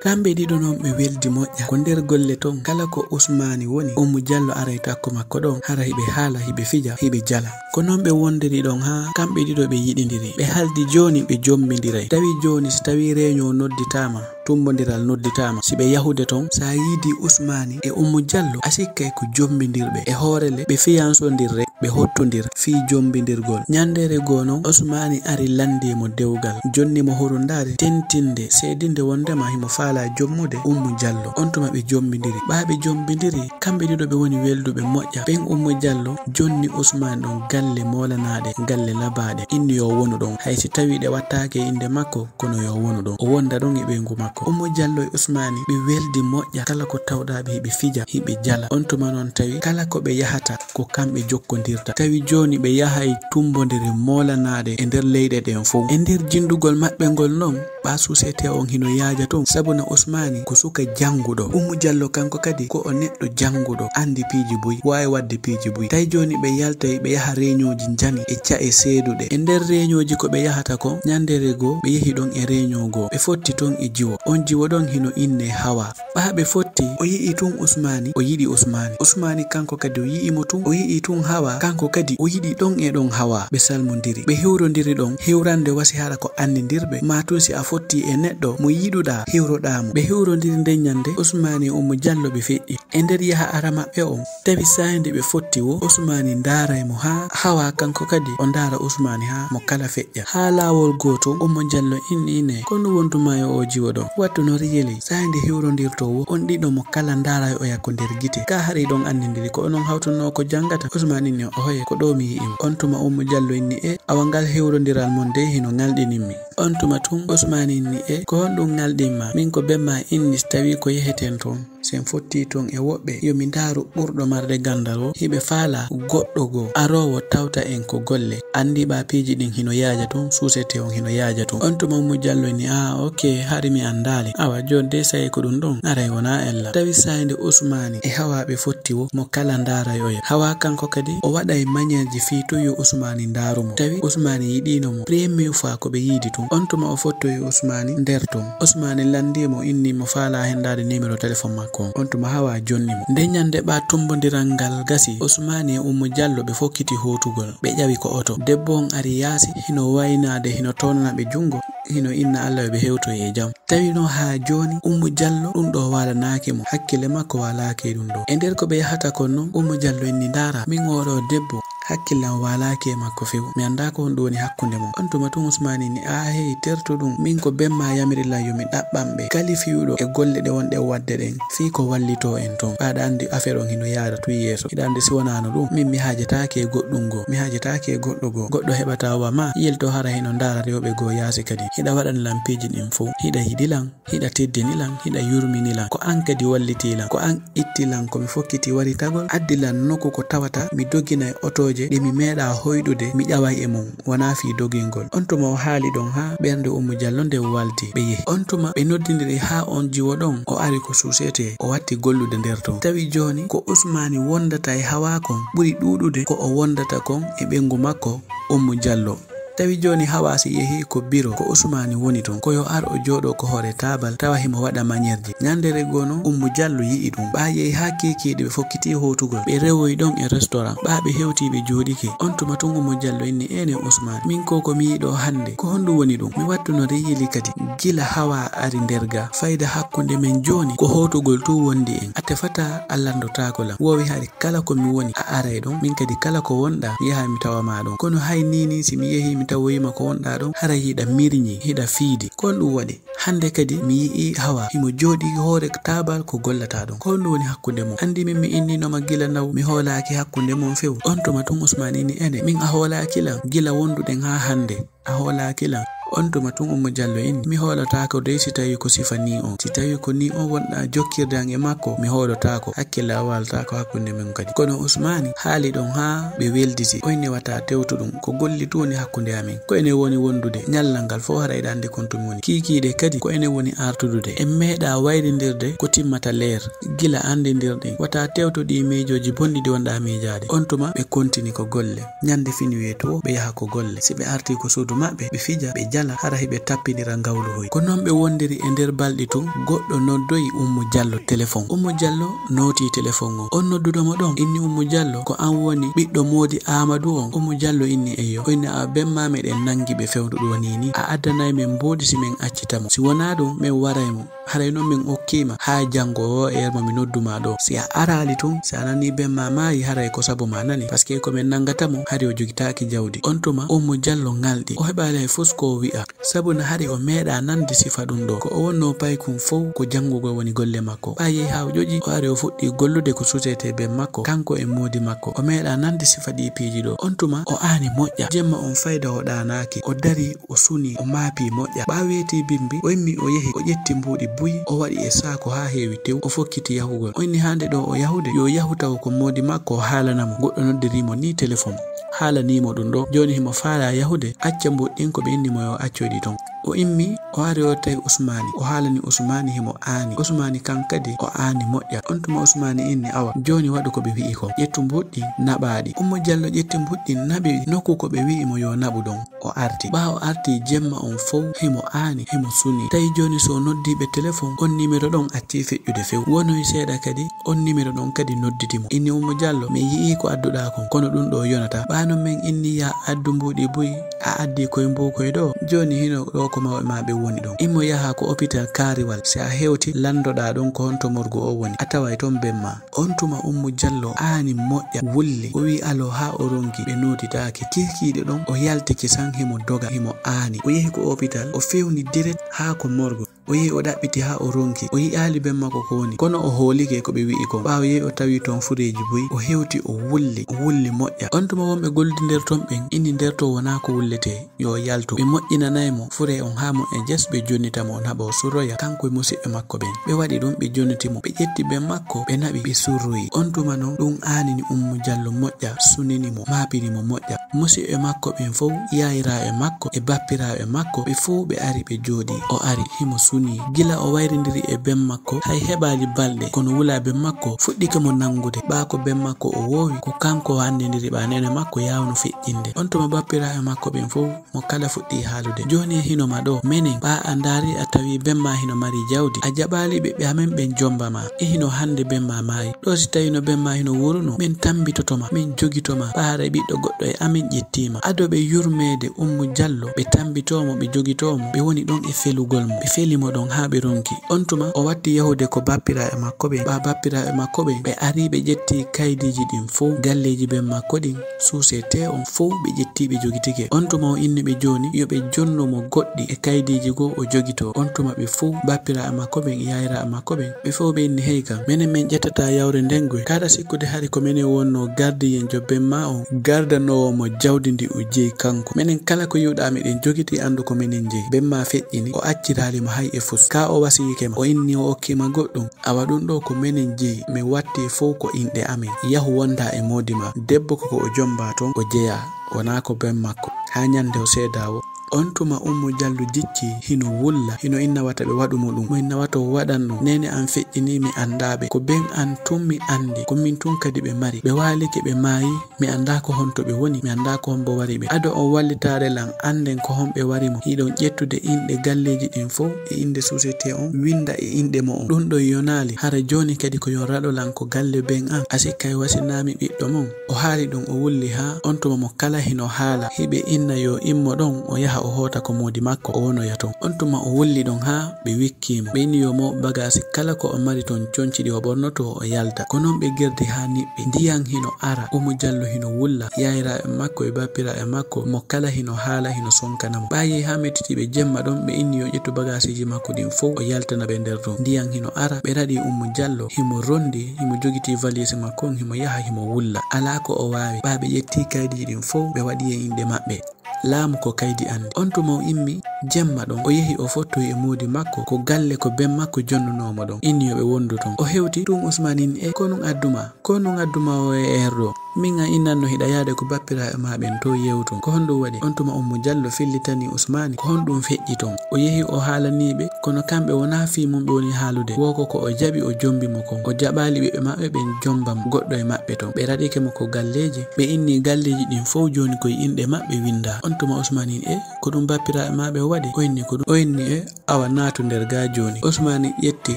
Kamɓe ɗiɗo non ɓe weldi moƴƴa. Ko nder golle ton, kala ko Usmaani woni, Ummu Jallo aray takko makko ɗon, hara hiɓe haala, hiɓe fija, hiɓe jala. Ko non ɓe wondiri ɗon haa kamɓe ɗiɗo ɓe yiɗindiri. Ɓe haldi jooni ɓe jombindiray. Tawi jooni si tawii reeñoo nodditaama, tumbondiral nodditaama, si ɓe yahude ton, sa yiidi Usmaani e Ummu Jallo, a sikkay ko jombindirɓe. E hoore le, ɓe fiyansondirre. Ɓe hottondira fii jombindirgol. Ñandeere goo non, Usmaani ari lanndii mo dewgal, jonni mo hurundaare tentinde, seedinde wonndema himo faalaa jommude Ummu Jallo. On tuma ɓe jombindiri. Ɓaa ɓe jombindiri, kamɓe ɗiɗo ɓe woni welduɓe moƴƴa. Ɓen Ummu Jallo jonni Usmaani ɗon galle moolanaaɗe, galle labaaɗe. Inni yo wonu ɗon. Hay si tawii ɗe wattaake e innde makko, kono yo wonu ɗon. O wonda ɗon e ɓeyngu makko. Ummu Jallo e Usmaani ɓe weldi moƴƴa, kala ko tawɗaa ɓe hiɓe fija, hiɓe jala. On tuma non tawi kala ko ɓe yahata, ko kamɓe jokkondirta. Tawi jooni ɓe yahay tumbondire moolanaaɗe e nder leyɗe ɗen fow. E nder jindugol maɓɓe ngol non, ɓaa société on hino yaaja ton. Sabuna Usmaani ko suka jannguɗo. Ummu Jallo kanko kadi ko o neɗɗo jannguɗo, anndi piiji buy, waawi waɗde piiji buy. Tawi jooni ɓe yaltay, ɓe yaha reeñooji njani e ca'e seeduɗe. E nder reeñooji ko ɓe yahata kon, ñandeere goo, ɓe yehi ɗon e reeñoo goo. Ɓe fotti ton e jiwo. On jiwo ɗon hino innee Hawa. Ɓaa ɓe fotti, o yi'i tun Usmaani, o yiɗi Usmaani. Usmaani kanko kadi o yi'i mo tun, o yi'i tun Hawa, kanko kadi o yiɗi ɗon e ɗon Hawa. Ɓe salmondiri, ɓe hiwrondiri ɗon, hiwrande wa si hara ko annindirɓe, maa tun si a fotti e neɗɗo mo yiɗuɗaa, hiwroɗaa mo. Ɓe hiwrondiri nden ñande, Usmaani e Ummu Jallo ɓe feƴƴi. E nder yaha ara maɓɓe on, tawi saa'i nde ɓe fotti woo, Usmaani ndaaray mo haa Hawa kanko kadi o ndaara Usmaani haa mo kala feƴƴa. Haa laawol goo tun, Ummu Jallo inni ne, "Ko no wondu maa e oo jiwo ɗon? Wattu no riyeli." Saa'i nde hiwrondirtoo woo, on ɗiɗo mo kala ndaaray oya ko nder gite. Ka hari ɗon anndindiri ko onon hawtuno ko janngata. Usmaani inni, "Ohoye, ko ɗoo mi yi'i mo." On tuma Ummu Jallo inni, "E, awa ngal hiwrondiral mon dey hino ŋalɗinimmi." On tuma tun Usmaani inni, "E, ko honɗun ŋalɗin maa? Min ko ben maa inni si tawii ko yeheten ton." Si en fottii ton e woɓɓe, yo mi ndaaru ɓurɗo marde ganndal woo, hiɓe faalaa goɗɗo goo aroowo tawta en ko golle, anndi ɓaa piiji ɗin hino yaaja tun, société on hino yaaja tun. On tuma Ummu Jallo inni, "Aa, ok, hari mi anndaali. Awa, jooni dey saa'i ko ɗun ɗon, aray wonaa ella." Tawi saa'i nde Usmaani e Hawa ɓe fotti woo, mo kala ndaaray oya. Hawa kanko kadi, o waɗay mañeerji fii tun yo Usmaani ndaaru mo. Tawi Usmaani yiɗiino mo. Première fois ko ɓe yiidi tun. On tuma o fottoyi Usmaani nder ton. Usmaani lanndii mo, inni mo faalaa henndaade numéro téléphone makko on. On tuma Hawa jonni mo. Nde ñande ɓaa tumbondiral ngal gasi, Usmaani e Ummu Jallo ɓe fokkiti hootugol. Ɓe ƴawi ko oto. Debbo on ari yaasi, hino waynaade, hino townana ɓe junngo, hino inna Alla yo ɓe hewtoy e jam. Tawi no haa jooni Ummu Jallo ɗun ɗoo waalanaaki mo, hakkille makko waalaaki e ɗun ɗoo. E nder ko ɓe yahata kon non, Ummu Jallo inni, "Ndaara, min oo ɗoo debbo, hakkille an waalaaki e makko few. Mi anndaa ko honɗun woni hakkunde mon." On tuma tun Usmaani inni, "Aa hey, tertu ɗun. Min ko ben maa yamiri lan yo mi ɗaɓɓan ɓe. Kalifiyuɗo e golle ɗe wonɗen waɗde ɗen, fii ko wallitoo en ton. Ɓaa aɗa anndi affaire on hino yaada tun yeeso. Hiɗa anndi si wonaano ɗun, min mi haajataake e goɗɗun goo. Mi haajataake e goɗɗo goo. Goɗɗo heɓataa wa maa, yilto hara hino ndaara rewɓe goo yaasi kadi. Hiɗa waɗani lan piiji ɗin fow. Hiɗa yiɗi lan. Hiɗa teddini lan, hiɗa yurmini lan. Ko an kadi wallitii lan. Ko an itti lan ko mi fokkiti waritagol, addi lan nokku ko tawata mi doginay otooje ɗe mi meeɗaa hoyɗude, mi ƴaway e mun, wonaa fii dogingol." On tuma o haali ɗon haa ɓernde Ummu Jallo nden walti. Ɓe yehi. On tuma ɓe noddindiri haa on jiwo ɗon, o ari ko suusete, o watti gollude nder ton. Tawi jooni ko Usmaani wondata e Hawa kon ɓuri ɗuuɗude ko o wondata kon e ɓeyngu makko Ummu Jallo. Tawi jooni Hawa si yehi ko biro, ko Usmaani woni ton, ko yo ar o jooɗoo ko hoore taabal, tawa himo waɗa mañeerji. Ñandeere goo non, Ummu Jallo yi'i ɗun. Ɓaa yehi haa kiikiiɗe ɓe fokkiti hootugol. Ɓe rewoyi ɗon e restaurant. Ɓaa ɓe hewtii ɓe jooɗike. On tuma tun Ummu Jallo inni, "Eene Usmaani, min ko ko mi yi'i ɗoo hannde, ko honɗun woni ɗun? Mi wattuno riyeli kadi. Gila Hawa ari nder ga, fayda hakkunde men jooni ko hootugol tun wondi en. A tefataa a lanndotaako lan. Woowi hari kala ko mi woni, a aray ɗon. Min kadi kala ko wonɗaa, mi yahay mi tawa maa ɗon. Kono hay nii nii si mi yehii mi tawoyii ma ko wonɗaa ɗon, haray hiɗa mirñi, hiɗa fiidi. Ko honɗun waɗi? Hannde kadi mi yi'ii Hawa, himo jooɗii hoore taabal ko gollataa ɗon. Ko honɗun woni hakkunde mon? Anndi min mi inniino ma gila ndaw, mi hoolaaki hakkunde mon few." On tuma tun Usmaani inni, "Eene, min a hoolaaki lan gila wonduɗen haa hannde. A hoolaaki lan." On tuma tun Ummu Jallo inni, mi hoolotaako dey si tawi ko sifa nii on. Si tawi ko nii on wonɗaa jokkirde an e makko, mi hoolotaako. Hakkille an waalataako hakkunde men kadi. Kono Usmaani haali ɗon haa ɓe welditi. O inni wata tewtu ɗum. Ko gollitu woni hakkunde amen. Ko enen woni wondude. Ñallal ngal fow hara eɗen anndi kon to mi woni. Kiikiiɗe kadi ko enen woni artudude. En meeɗaa wayrindirde ko timmata leer. Gila anndindirɗen, wata tewtu ɗii miijooji bonɗi ɗi wonɗaa miijaade. On tuma ɓe kontini ko golle. Ñande fini wiyetoo ɓe yaha ko golle. Si ɓe artii ko suudu maɓɓe, ɓe fija, ɓe jala, hara hiɓe tappinira ngawluhoy. Ko non ɓe wondiri e nder balɗi tun, goɗɗo noddoyi Ummu Jallo telefon. Ummu Jallo nootii telefon on. On nodduɗo mo ɗon, inni Ummu Jallo, ko an woni ɓiɗɗo Moodi Aamadu on? Ummu Jallo inni eyyo. O inni a ben maa meɗen nangi ɓe fewndo ɗoo nii nii. A addanay men mboodi si men accita mo. Si wonaa ɗum, men waray mo. Haray non men okkii ma haa janngo o heure mo mi noddu ma ɗoo. Si a araali tun, si a nanii ben maa maayi, haray ko sabu maa nani. Parce que ko men nanngata mo, hari o jogitaaki jawdi. On tuma, Ummu Jallo ŋalɗi. O heɓaali hay fus ko o wi'a. Sabu na hari o meeɗaa nande sifa ɗum ɗoo. Ko o wonnoo paykun fow, ko janngugol woni golle makko. Ɓaa yehi haa o ƴoƴi, o ari o fuɗɗii gollude ko société ben makko, kanko e moodi makko. O meeɗaa nande sifa ɗii piiji ɗoo. On tuma, o aani moƴƴa. Jemma on fayda o ɗaanaaki. O dari, o suni, o maapi moƴƴa. Ɓaa weetii bimbi, o immi o yehi, o ƴetti mbuuɗi buy, o waɗi e saako haa heewi tew, o fokkiti yahugol. O inni haa nde ɗoo o yahude, yo yahu tawa ko moodi makko o haalana mo. Goɗɗo noddiri mo nii telefon. Haalanii mo ɗum ɗoo. Jooni himo faalaa yahude, acca mbuuɗi ɗin ko ɓe inni mo yo accoy ɗi ton. O immi, o ari o tawi Usmaani. O haalani Usmaani himo aani. Usmaani kan kadi o aani moƴƴa. On tuma Usmaani inni awa, jooni waɗu ko ɓe wi'i kon. Ƴettu mbuuɗi ɗin, naɓaa ɗi. Ummu Jallo ƴetti mbuuɗi ɗin, naɓi nokku ko ɓe wi'i mo yo naɓu ɗon. O arti. Ɓaa o arti jemma on fow, himo aani, himo suni. Tawi jooni so o noddii ɓe telefon, on nimero ɗon accii feƴƴude few. Wonoyi seeɗa kadi, on nimero ɗon kadi nodditi mo. Inni Ummu Jallo, mi yi'ii ko adduɗaa kon, kono ɗum ɗoo yonataa. Ɓaa non men inni yaa addu mbuuɗi buy, a addii koy mbuukoy ɗoo. Jooni hino ɗoo ko mawɓe maa ɓen woni ɗon. Immo yahaa ko opital Kaariwal. Si a hewti, lanndoɗaa ɗon ko honto morgu o woni. A taway ton ben maa. On tuma Ummu Jallo aani moƴƴa, wulli. O wi'i alo haa o ronki, ɓe nootitaaki. Kiikiiɗe ɗon, o yaltike san himo doga, himo aani. O yehi ko opital, o fewni direct haa ko morgu. O yehi o ɗaɓɓiti haa o ronki. O yi'aali ben makko ko woni. Kono o hoolike ko ɓe wi'i kon. Ɓaawo yehi o tawi ton fureeji buy, o hewti o wulli, o wulli moƴƴa. On tuma wonɓe gollude nder ton ɓen, inni nder ton wonaa ko wulletee. Yo yaltu. Ɓe moƴƴinanay mo furee on haa mo e jes, ɓe jonnita mo, o naɓa o surroya, kanko e musiɓɓe makko ɓen. Ɓe waɗi ɗum, ɓe jonniti mo, ɓe ƴetti ben makko, ɓe naɓi, ɓe surroyi. On tuma non, ɗum aanini Ummu Jallo moƴƴa, sunini mo, maapini mo moƴƴa. Musiɓɓe makko ɓen fow, yaayiraaɓe makko e bappiraaɓe makko, ɓe fow ɓe ari, ɓe jooɗii. O ari, himo sunii. Gila o wayrindiri e ben makko, hay heɓaali balɗe, kono wulaa ben makko fuɗɗike mo nanngude. Ɓaa ko ben makko o woowi, ko kanko o anndindiri ɓaa neene makko yaawno feƴƴinde. On tuma bappiraaɓe makko ɓen fow, mo kala fuɗɗii haalude. Jooni e hino ma ɗoo, menen, ɓaa a ndaari a tawi ben maa hino mari jawdi. A jaɓaali ɓiɓɓe amen ɓen jomba ma. E hino hannde ben maa maayi. Ɗoo si tawino ben maa hino wuuruno, men tammbitoto ma, men jogito ma. Ɓaa haray ɓiɗɗo goɗɗo e amen ƴettii ma. Ado ɓe yurmeede Ummu Jallo, ɓe tammbitoo mo, ɓe jogitoo mo, ɓe woni ɗon e felugol mo. Ɓe feli mo ɗon haa ɓe ronki. On tuma o watti yahude ko bappiraaɓe makko ɓen. Ɓaa bappiraaɓe makko ɓen, ɓe ari ɓe ƴetti kaydiiji ɗin fow, galleeji ben makko ɗin, suusete on fow ɓe ƴetti ɓe jogitike. On tuma o inni ɓe jooni yo ɓe jonno mo goɗɗi e kaydiiji goo o jogitoo. On tuma ɓe fow, bappiraaɓe makko ɓen e yaayiraaɓe makko ɓen, ɓe fow ɓe inni hey kan, menen men ƴettataa yawre nden goy. Kaɗa sikkude hari ko menen wonnoo gardiyen jo ben maa on, gardanoowo mo jawdi ndi o jeyi kanko. Menen kala ko yi'uɗaa meɗen jogiti, anndu ko menen jeyi. Ben maa feƴƴini, o acciraali mo hay e fus. Kaa o wasiyike ma, o inni o okki ma goɗɗum. Awa ɗum ɗoo ko menen jeyi, mi watti fow ko inɗe amen. Yahu wondaa e moodi maa. Debbo ko ko o jombaa ton, o jeyaa, wonaa ko ben makko. Haa ñande o seedaa o. On tuma Ummu Jallo jicci, hino wulla, hino inna wata ɓe waɗu mo ɗum. Mo inna wata o waɗan ɗum. Neene an feƴƴinii mi anndaa ɓe. Ko ben an tun mi anndi, ko min tun kadi ɓe mari. Ɓe waalike ɓe maayi, mi anndaa ko honto ɓe woni, mi anndaa ko hombo wari ɓe. Ado on wallitaade lan, annden ko honɓe wari mo. Hiɗon ƴettude inɗe galleeji ɗin fow e innde société on, winnda e inɗe mo'on. Ɗum ɗon yonaali, hara jooni kadi ko yo raɗo lan ko galle ben an. A sikkay wasinaami ɓiɗɗo mon? O haali ɗum, o wulli haa on tuma mo kala hino haala. Hiɓe inna yo immo ɗon, o yaha o hoota ko moodi makko, o wonoya ton. On tuma o wulli ɗon haa ɓe wikkii mo. Ɓe inni yo mooɓu bagaasi kala ko o mari ton, conci ɗi o ɓornotoo, o yalta. Ko non ɓe gerdi haa niɓɓi. Ndiyan hino ara, Ummu Jallo hino wulla, yaayiraaɓe makko e bappiraaɓe makko, mo kala hino haala, hino sonkana mo. Ɓaayi haa mettitii ɓe jemma ɗon, ɓe inni yo ƴettu bagaasiiji makko ɗin fow, o yaltana ɓe nder ɗon. Ndiyan hino ara, ɓe raɗi Ummu Jallo, himo rondi, himo jogitii valiisi makko on, himo yaha, himo wulla. Alaa ko o waawi. Ɓaa ɓe ƴettii kaydiiji ɗin fow, ɓe waɗi e inɗe maɓɓe. laamu ko kaydi anndi. On tuma o immi jemma ɗon, o yehi o fottoyi e moodi makko, ko galle ko ben makko jonnunoo mo ɗon. Inni yo ɓe wondu ton. O hewti tun Usmaani inni e, "Ko nun addu maa? Ko nun addu maa o e er ɗo? Min a innanno hiɗa yaade ko bappiraaɓe maa ɓen to yewton. Ko honɗum waɗi?" On tuma Ummu Jallo fillitani Usmaani ko honɗum feƴƴi ton. O yehi o haalanii ɓe, kono kamɓe wonaa fii mun ɓe woni haalude. Woo ko ko o jaɓi o jombi mo kon. O jaɓaali ɓiɓɓe maɓɓe ɓen jomba mo goɗɗo e maɓɓe ton. Ɓe raɗike mo ko galleeji. Ɓe inni galleeji ɗin fow jooni ko e inɗe maɓɓe windaa. On tuma Usmaani inni e, "Ko ɗum bappiraaɓe maa ɓe waɗi?" O inni ko ɗum. O inni e, "Awa naatu nder gaa jooni." Usmaani ƴetti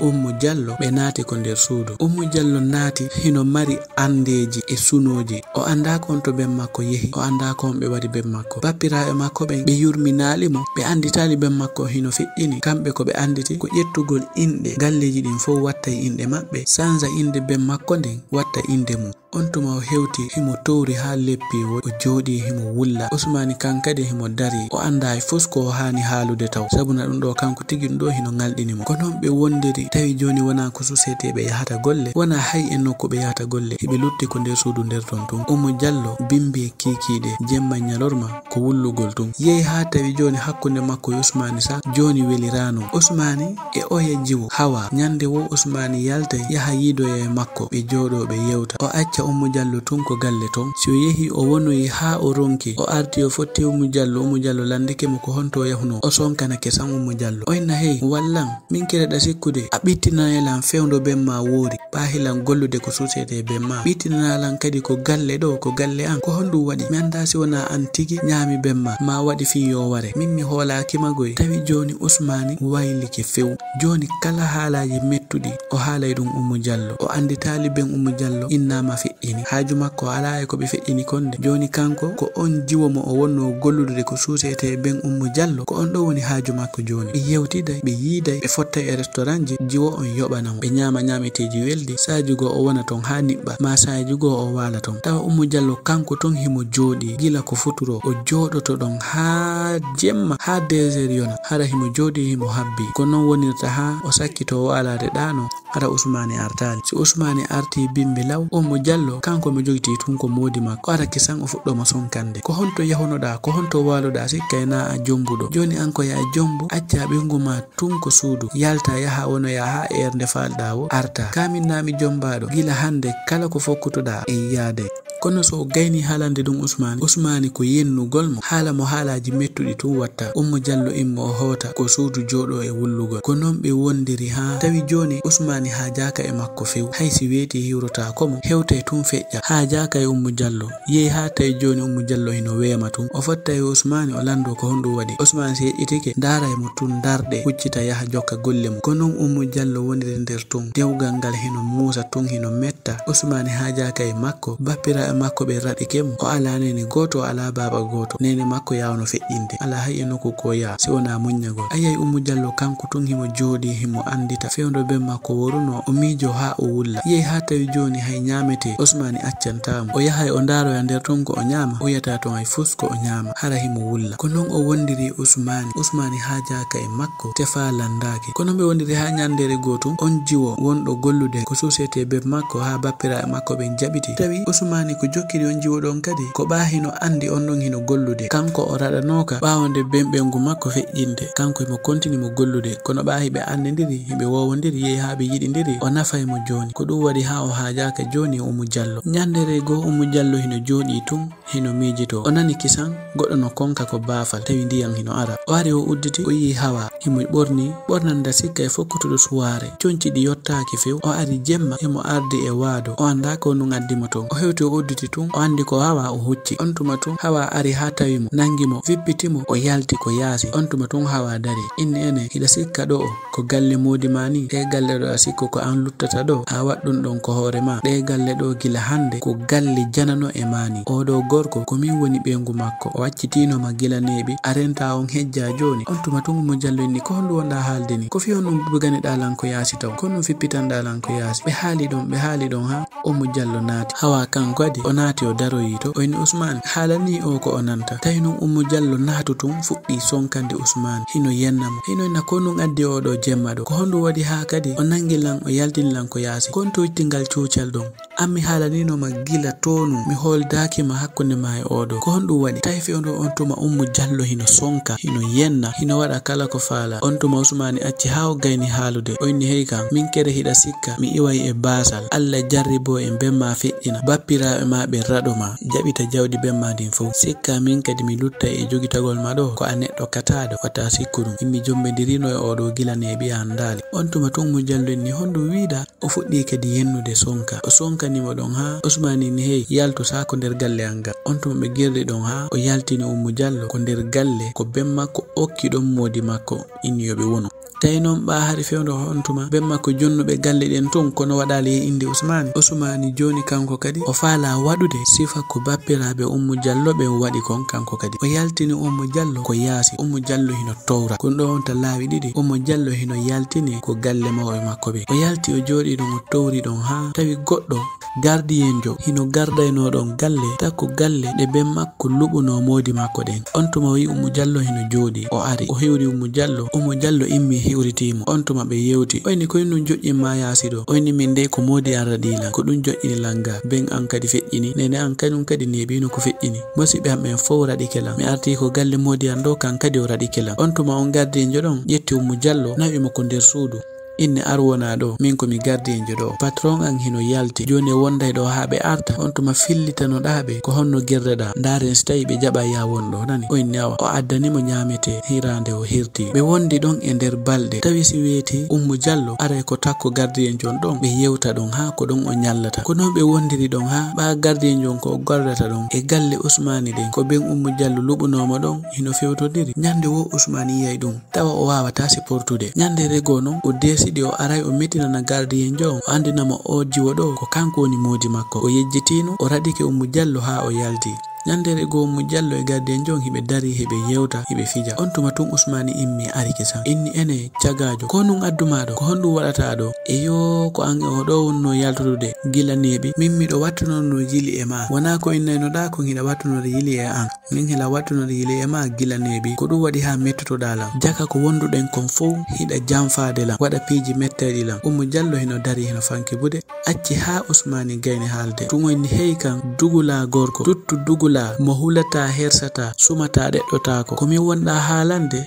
Ummu Jallo, ɓe naati ko nder suudu. Ummu Jallo naati, hino mari andeeji e sunooji. O anndaa ko on to ben makko yehi, o anndaa ko on ɓe waɗi ben makko. Bappiraaɓe makko ɓen, ɓe yurminaali mo, ɓe annditaali ben makko hino feƴƴini. Kamɓe ko ɓe annditi ko ƴettugol inɗe galleeji ɗin fow watta e inɗe maɓɓe, sansa innde ben makko nden watta innde mum. On tuma o hewti, himo towri haa leppi, o, o jooɗii, himo wulla. Usmaani kan kadi himo darii, o anndaa hay fus ko o haani haalude taw. Sabuna ɗum ɗoo, kanko tigi ɗum ɗoo hino ŋalɗini mo. Ko non ɓe wondiri, tawi jooni wonaa ko suseteeɓe yahata golle, wonaa hay e nokku ɓe yahata golle. Hiɓe lutti ko nder suudu nder ton tun. Ummu Jallo bimbi e kiikiiɗe, jemma ñalorma, ko wullugol tun. Yehi haa tawi jooni hakkunde makko e Usmaani sa jooni weliraano. Usmaani e oya jiwo hawa. Ñande woo Usmaani yaltay yaha yiidoya e makko, ɓe jooɗoo ɓe yewta. O acca Ummu Jallo tun ko galle ton. Si o yehi o wonoyi haa o ronki, o arti o fotti Ummu Jallo, Ummu Jallo landike mo ko honto o yahunoo. O sonkanake san Ummu Jallo. O inna, "Hey, wallan, min kereɗa sikkude a ɓittinanay lan fewndo ben maa woori. Ɓaahi lan gollude ko suseetee ben maa. Ɓittinanaa lan kadi ko galle ɗoo, ko galle an. Ko honɗum waɗi? Mi anndaa si wonaa an tigi ñaami ben maa, maa waɗi fii yo ware. Min mi hoolaaki ma goy." Tawi jooni Usmaani waylike few. Jooni kala haalaaji mettuɗi, o haalay ɗum Ummu Jallo. O annditaali ben Ummu Jallo innaama feƴƴini. Haaju makko alaa e ko ɓe feƴƴini kon de. Jooni kanko, ko on jiwo mo o wonnoo gollude ko suuseetee ben Ummu Jallo, ko on ɗoo woni haaju makko jooni. Ɓe yewtiday, ɓe yiiday, ɓe fottay e restaurantji, jiwo on yoɓana mo. Ɓe ñaama ñaameteeji welɗi, saaji goo o wona ton haa niɓɓa, maa saaji goo o waala ton. Tawa Ummu Jallo kanko ton himo jooɗii, gila ko futuro, o jooɗoto ɗon haa jemma, haa deux heures yona, hara himo jooɗii, himo habbii. Ko non wonirta haa o sakkitoo waalaade ɗaano, hara Usmaani artaali. Si Usmaani artii bimbi law, Ummu Jallo, kanko mo jogitii tun ko moodi makko, ara kisan o fuɗɗoo mo sonkande. "Ko honto yahunoɗaa? Ko honto waaloɗaa? Sikkay naa a jombuɗo. Jooni an ko yaa jombu, accaa ɓeyngu maa tun ko suudu, yaltaa yahaa wonoyaa haa eer nde faalɗaa woo, artaa. Kaa min naa mi jombaaɗo? Gila hande kala ko fokkutoɗaa e yiyaade." Kono so o gaynii haalande ɗum Usmaani, Usmaani ko yennugol mo, haala mo haalaaji mettuɗi tun watta. Ummu Jallo immo o hoota ko suudu jooɗoo e wullugol. Ko non ɓe wondiri haa tawi jooni Usmaani haajaaka e makko few. Hay si weetii hiwrotaako mo, hewtay tun feƴƴa. Haajaaka e Ummu Jallo. Yehi haa tawi jooni Ummu Jallo hino weema tun. O fottay e Usmaani, o lanndoo ko honɗum waɗi. Usmaani si heƴƴitike, ndaaray mo tun ndarɗe, huccita yaha jokka golle mum. Ko non Ummu Jallo woniri nder tun. Dewgal ngal hino muusa tun, hino metta. Usmaani haajaaka e makko. Bappiraaɓe makko ɓen raɗike mo. O alaa neene gooto, o alaa baaba gooto. Neene makko yaawno feƴƴinde. Alaa hay e nokku ko yaa, si wonaa muññagol. A yi'ay Ummu Jallo kanko tun himo jooɗii, himo anndita fewndo ben makko worunoo, o miijoo haa o wulla. Yehi haa tawi jooni hay ñaametee Usmaani accantaa mo. O yahay o ndaaroya nder ton ko o ñaama, o yi'ataa ton hay fus ko o ñaama, hara himo wulla. Ko non o wondiri Usmaani. Usmaani haajaaka e makko, tefaa lanndaaki. Ko non ɓe wondiri haa ñanndere goo tun, on jiwo wonɗo gollude ko suusetee ben makko haa bappiraaɓe makko ɓen jaɓiti. Tawi Usmaani ko jokkiri on jiwo ɗon kadi, ko ɓaa hino anndi on ɗon hino gollude. Kanko o raɗanooka ɓaawo nde ben ɓeyngu makko feƴƴinde. Kanko himo kontini mo gollude, kono ɓaa hiɓe anndindiri, hiɓe woowondiri, yehi haa ɓe yiɗindiri, o nafay mo jooni. Ko ɗum waɗi haa o haajaaka jooni e Ummu Jallo. Ñanndere goo Ummu Jallo hino jooɗii tun, hino miijitoo. O nani kisan goɗɗo no konka ko baafal, tawi ndiyan hino ara. O ari o udditi, o yi'i Hawa. Himo ɓorni ɓornannda sikka e fokkutuɗo suwaare. Conci ɗi yottaaki few. O ari jemma, himo ardi e waado. O anndaa ko ɗum addi mo ton. O hewti o udditi tun, o anndi ko Hawa, o hucci. On tuma tun Hawa ari haa tawi mo, nangi mo, fippiti mo, o yalti ko yaasi. On tuma tun Hawa dari. Inni ene, hiɗa sikka ɗo'o ko galle moodi maa nii? Ɗee galle ɗoo a sikku ko an luttata ɗoo? A waɗ ɗum ɗon ko hoore maa. Ɗee galle ɗoo gila hande ko galle janano e maa nii. Oo ɗoo gorko ko min woni ɓeyngu makko. O accitiino ma gila neeɓi, a renta on hejja jooni. On tuma tun Ummu Jallo inni, ko honɗum wonɗaa haalde nii? Ko fii honɗum buganiɗaa lan ko yaasi taw? Ko honɗum fippitanɗaa lan ko yaasi? Ɓe haali ɗon, ɓe haali ɗon haa Ummu Jallo naati. Hawa kanko kadi o naati o daroyi to. O inni Usmaani, haalanii o ko o nanta. Tawi non Ummu Jallo naatu tun fuɗɗii sonkande Usmaani. Hino yenna mo. Hino inna ko ɗum addi oo ɗoo jemma ɗoo. Ko honɗum waɗi haa kadi o nangi lan, o yaltini lan ko yaasi? Ko honto itti ngal cuucal ɗon? An mi haalaniino ma gila toonu, mi hooldaaki ma hakkunde ma e oo ɗoo. Ko honɗum waɗi? Tawi fewndo on tuma Ummu Jallo hino sonka, hino yenna, hino waɗa kala ko faala. On tuma Usmaani acci haa o gayni haalude. O inni, "Hey kan, min kere hiɗa sikka, mi iway e baasal. Alla jarriboo en, ben ma feƴƴina. Bappiraaɓe ma ɓe raɗo ma, jaɓita jawdi ben ma ndin fow. Sikka min kadi mi luttay e jogitagol ma ɗoo, ko a neɗɗo kataaɗo, wata sikku ɗum. Immi jombindirino e oo ɗoo gila neeɓi a anndaali." On tuma tun Ummu Jallo inni, "Honɗum wiɗa?" O fuɗɗii kadi yennude sonka. O sonkani mo ɗon haa Usmaani inni, "Hey, yaltu, saa ko nder galle an ngal." On tuma ɓe gerdi ɗon haa o yaltini Ummu Jallo ko nder galle, ko ben makko okki ɗon moodi makko, inni yo ɓe wonu. Tawi non ɓaa hari fewndo on tuma ben makko jonnuɓe galle ɗen tun, kono waɗaali e innde Usmaani. Usmaani jooni kanko kadi o faalaa waɗude sifa ko bappiraaɓe Ummu Jallo ɓen waɗi kon kanko kadi. O yaltini Ummu Jallo ko yaasi. Ummu Jallo hino towra. Ko ɗon wonta laawi ɗiɗi. Ummu Jallo hino yaltini ko galle mawɓe makko ɓe. O yalti o jooɗii ɗon o towri ɗon haa tawi goɗɗo gardiyenjo hino gardaynoo ɗon galle, takko galle ɗe ben makko luɓunoo moodi makko ɗen. On tuma o yi'i Ummu Jallo hino jooɗii. O ari, o hiwri Ummu Jallo. Ummu Jallo immi hiwritii mo. On tuma ɓe yewti. O inni, "Ko honɗum joƴƴin ma yaasi ɗoo?" O inni, "Min dey ko moodi an raɗii lan. Ko ɗum joƴƴini lan ga. Ben an kadi feƴƴini. Neene an kanum kadi neeɓiino ko feƴƴini. Musiɓɓe am ɓen fow raɗike lan. Mi artii ko galle moodi an ɗoo, kan kadi o raɗike lan." On tuma on gardiyenjo ɗon ƴetti Ummu Jallo, nawi mo ko nder suudu. Inni, "Ar wonaa ɗoo, min ko mi gardiyenjo ɗoo. Patron an hino yalti. Jooni wonday ɗoo haa ɓe arta. On tuma fillitanoɗaa ɓe ko honno gerdaɗaa. Ndaaren si tawi ɓe jaɓay yaa won ɗoo, nani?" O inni, "Awa." O addani mo ɲaametee, hiraande o hirtii. Ɓe wondi ɗon e nder balɗe. Tawi si weeti Ummu Jallo, aray ko takko gardiyenjo on ɗon, ɓe yewta ɗon haa ko ɗon o ɲallata. Ko non ɓe wondiri ɗon haa ɓaa gardiyenjo on ko o gardata ɗon e galle Usmaani ɗen, ko ben Ummu Jallo luɓunoo mo ɗon, hino fewtodiri. Ɲande woo Usmaani yi'ay ɗum, tawa o waawataa siportude. Ɲande regoo non, o deesidi o aray o mettinana gardiyenjo on, o anndina mo oo jiwo ɗoo ko kanko woni moodi makko. O yejjitiino, o raɗike Ummu Jallo haa o yalti. Ɲande regoo Ummu Jallo e gardiyenjo on hiɓe darii, hiɓe yewta, hiɓe fija. On tuma tun Usmaani immi ari kisan. Inni, "Enee, cagaajo, ko honɗum addu maa ɗoo? Ko honɗum waɗataa ɗoo?" "Eyoo, ko an e oo ɗoo wonnoo yaltodude gila neeɓi. Min miɗo wattunoo no yili e maa. Wonaa ko innaynoɗaa kon hiɗa wattunoo yili e an. Min hiɗa wattunoo yili e maa gila neeɓi. Ko ɗum waɗi haa mettotoɗaa lan. Jaka ko wonduɗen kon fow hiɗa janfaade lan, waɗa piiji mettayɗi lan." Ummu Jallo hino darii, hino fanki bude. Acci haa Usmaani gayni haalde. Tun o inni, "Hey kan, dugulaa gorko. Tuttu dugulaa, mo hulataa, hersataa, sumataa, ɗeɗɗotaako. Ko min wonɗaa haalande?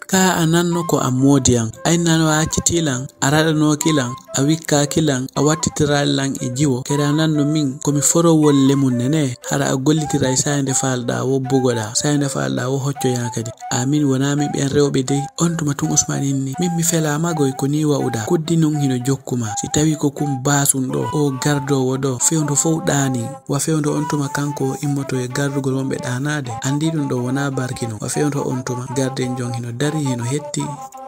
Kaa a nanno ko a moodi an. A innano a accitii lan, a raɗanooki lan, a wikkaaki lan, a wattitiraali lan e jiwo. Kadi a nanno min ko mi forowol lemun nene. Hara a gollitiray saayinde faalɗaa wobbugoɗaa, saayinde faalɗaa wo hoccoyaa kadi. Aamin, wonaa min ɓen rewɓe dey." On tuma tun Usmaani inni, "Min mi felaa magoy ko nii wa'uɗaa. Kuddi nun hino jokku maa. Si tawii ko kun baasun ɗoo, oo gardoowo ɗoo, fewndo fow ɗaanii. Wa fewndo on tuma kanko o immoto e gardugol wonɓe ɗaanaade. Anndii ɗum ɗoo wonaa barki non." Wa fewndo on tuma gardiyenjo on hino darii, hino hetti,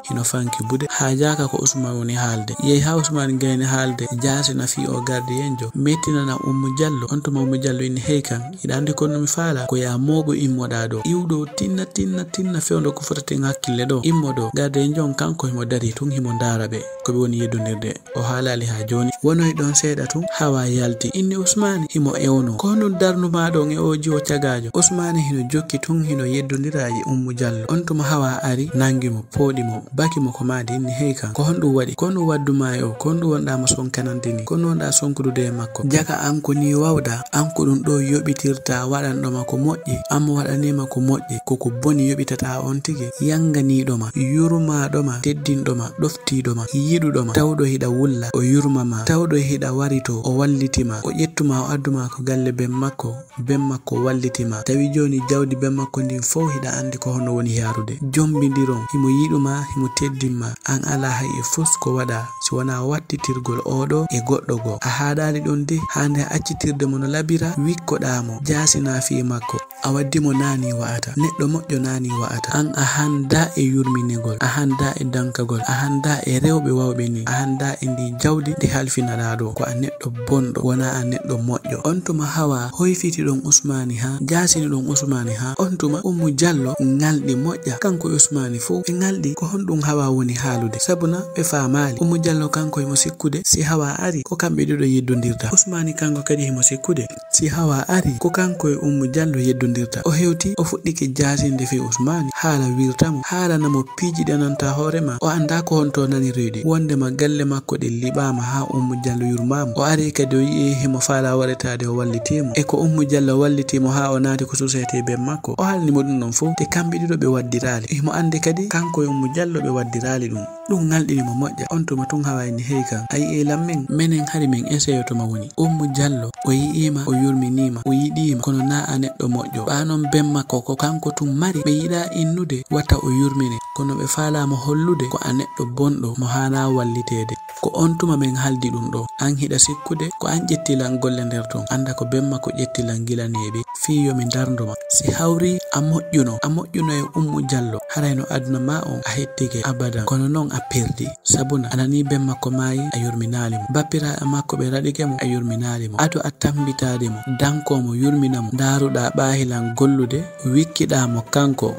hino fanki bude. Haajaaka ko Usmaan woni haalde. Yehi haa Usmaan gayni haalde, jaasina fii oo gardiyenjo, mettinana Ummu Jallo. On tuma Ummu Jallo inni, "Hey kan, hiɗa anndi ko mi faalaa? Ko yaa mooɓu immoɗaa ɗoo. Iw ɗoo tinna, tinna, tinna fewndo ko fotaten hakkille ɗoo. Immo ɗoo." Gardiyenjo on kanko himo darii tun himo ndaara ɓe ko ɓe woni yeddondirde. O haalaali haa jooni. Wonoyi ɗon seeɗa tun, Hawa yalti. Inni Usmaani, himo ewnoo, "Ko honɗum darnumaa ɗon e oo jiwo cagaajo?" Usmaani hino jokki tun, hino yeddondira e Ummu Jallo. On tuma Hawa ari, nangi mo, pooɗi mo, baki mo ko maadi, inni, "Hey kan, ko honɗum waɗi? Ko honɗum waddu maa e oo? Ko honɗum wonɗaa mo sonkanande nii? Ko honɗum wonɗaa sonkudude e makko? Jaka an ko nii wawɗaa? An ko ɗum ɗoo yoɓitirtaa waɗanɗo ma ko moƴƴi, an mo waɗanii ma ko moƴƴi, ko ko boni yoɓitataa on tigi. Yanganiiɗo ma, yurmaaɗo ma, teddinɗo ma, ɗoftiiɗo ma, yiɗuɗo ma, tawɗo hiɗa wulla, o yurma ma, tawɗo hiɗa warito, o walliti ma, o ƴettu ma, o addu ma ko galle ben makko, ben makko walliti ma. Tawi jooni jawdi ben makko ndin fow hiɗa anndi ko honno woni yaarude. Jombindiron, himo yiɗu ma, himo teddin ma, an alaa hay e fus ko waɗaa si wonaa wattitirgol oo ɗoo e goɗɗo goo. A haaɗaali ɗon de, haa nde accitirde mo no labira, wikkoɗaa mo, jaasinaa fii makko." A waddi mo naani wa'ata. Neɗɗo moƴƴo naani wa'ata. An a hanndaa e yurminegol, a hanndaa e dankagol, a hanndaa e rewɓe wawɓe nii, a hanndaa e ndii jawdi ndi halfinaɗaa ɗoo. Ko a neɗɗo bonɗo, wonaa a neɗɗo moƴƴo. On tuma Hawa hoyfiti ɗon Usmaani haa, jaasini ɗon Usmaani haa. On tuma Ummu Jallo ŋalɗi moƴƴa. Kanko e Usmaani fow ɓe ŋalɗi. Ko honɗum Hawa woni haalude? Sabuna ɓe faamaali. Ummu Jallo Jallo kanko himo sikkude si Hawa ari ko kamɓe ɗiɗo yeddondirta. Usmaani kanko kadi himo sikkude si Hawa ari ko kanko e Ummu Jallo yeddondirta. O hewti, o fuɗɗike jaasinde fii Usmaani, haala wirta mo, haalana mo piiji ɗi nanta hoore maa. O anndaa ko honto o nanirey ɗi, wondema galle makko ɗen liɓaama haa Ummu Jallo yurmaama. O ari kadi o yi'i himo faalaa waɗetaade o wallitii mo. E ko Ummu Jallo wallitii mo haa o naati ko société ben makko. O haalni mo ɗum ɗon fow, te kamɓe ɗiɗo ɓe waddiraali. Himo anndi kadi kanko e Ummu Jallo ɓe waddiraali ɗum. Ɗum ŋalɗini mo moƴƴa. On tuma tun Hawa inni, "Hey kan, a yi'ii lan min? Menen hari min esee to ma woni." Ummu Jallo, o yi'iima, o yurminiima, o yiɗiima, kono naa a neɗɗo moƴƴo. Ɓaa non ben makko ko kanko tun mari, ɓe yiɗaa innude wata o yurmine, kono ɓe faalaa mo hollude ko a neɗɗo bonɗo mo haanaa walliteede. Ko on tuma men haaldi ɗum ɗoo. An hiɗa sikkude ko an ƴetti lan golle nder ton. Annda ko ben makko ƴetti lan gila neeɓi fii yo mi ndarndo ma. Si hawri a moƴƴuno, a moƴƴuno e Ummu Jallo, haray no aduna maa on a hettike abadan. Kono non a perdi. Sabuna a nanii ben makko maayi, a yurminaali mo. Bappiraaɓe makko ɓe raɗike mo, a yurminaali mo. Ado a tammbitaade mo, dankoo mo, yurmina mo. Ndaaruɗaa ɓaahilan gollude, wikkiɗaa mo kanko.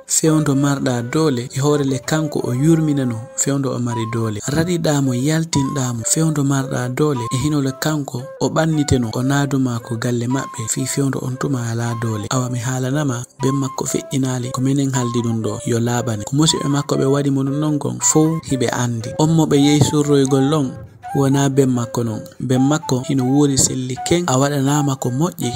Fewndo marɗaa doole e hoore le kanko o yurminano, fewndo o mari doole. Raɗiɗaa mo, yaltinɗaa mo, fewndo marɗaa doole e hino le kanko o ɓanniteno, o naadumaa ko galle maɓɓe, fii fewndo on tuma alaa doole. Awa mi haalanama, ben makko feƴƴinaali, ko menen haaldi ɗum ɗoo, yo laaɓane. Ko musiɓɓe makko ɓe waɗi mo ɗum ɗon kon fow hiɓe anndi. On mo ɓe yehi surroygol ɗon, wonaa ben makko non. Ben makko hino wuuri selli ken, a waɗanaama ko moƴƴi,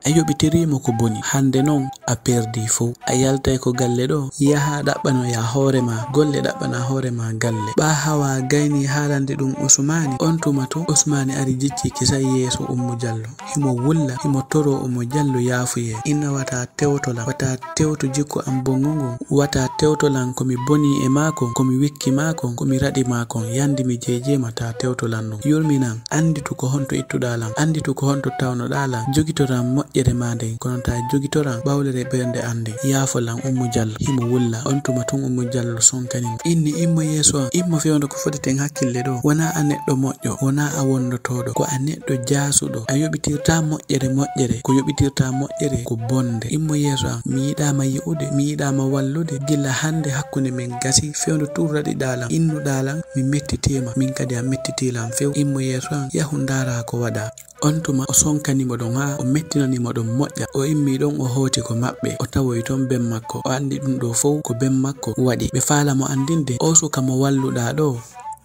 a yoɓitirii mo ko boni. Hannde non a perdii fow. A yaltay ko galle ɗoo, yahaa ɗaɓɓanoyaa hoore maa golle, ɗaɓɓanaa hoore maa galle. Ɓaa Hawa gayni haalande ɗum Usmaani, on tuma tun Usmaani ari jiccii kisa yeeso Ummu Jallo. Himo wulla, himo toroo Ummu Jallo yaafuyee. Inna wata tewto lan, wata tewto jikku an bongu ngun, wata tewto lan ko mi bonii e maa kon, ko mi wikki maa kon, ko mi raɗi maa kon, yandi mi jeejee ma, taa tewto lan ɗum. Yurminan, annditu ko honto ittuɗaa lan, annditu ko honto tawnoɗaa lan, jogitoran moƴƴere maa nden, kono taa jogitoran ɓawlere ɓernde an nden. Yaafo lan Ummu Jallo, himo wulla. On tuma tun Ummu Jallo sonkani mo. Inni, "Immo yeeso an, immo fewndo ko fodeten hakkille ɗoo. Wonaa a neɗɗo moƴƴo, wonaa a wondotooɗo, ko a neɗɗo jaasuɗo. A yoɓitirtaa moƴƴere moƴƴere, ko yoɓitirtaa moƴƴere ko bonde. Immo yeeso an, mi yiɗaa ma yi'ude, mi yiɗaa ma wallude. Gila hannde hakkunde men gasii, fewndo tun raɗiɗaa lan, innuɗaa lan, mi mettitii ma, min kadi a mettitii lan few. Immo yeeso an, yahu ndaaraa ko waɗaa." On tuma o sonkani mo ɗon haa o mettinani mo ɗon moƴƴa. O immii ɗon o hooti ko maɓɓe, o tawoyi ton ben makko. O anndi ɗum ɗoo fow ko ben makko waɗi. Ɓe faala mo anndinde, oo suka mo walluɗaa ɗoo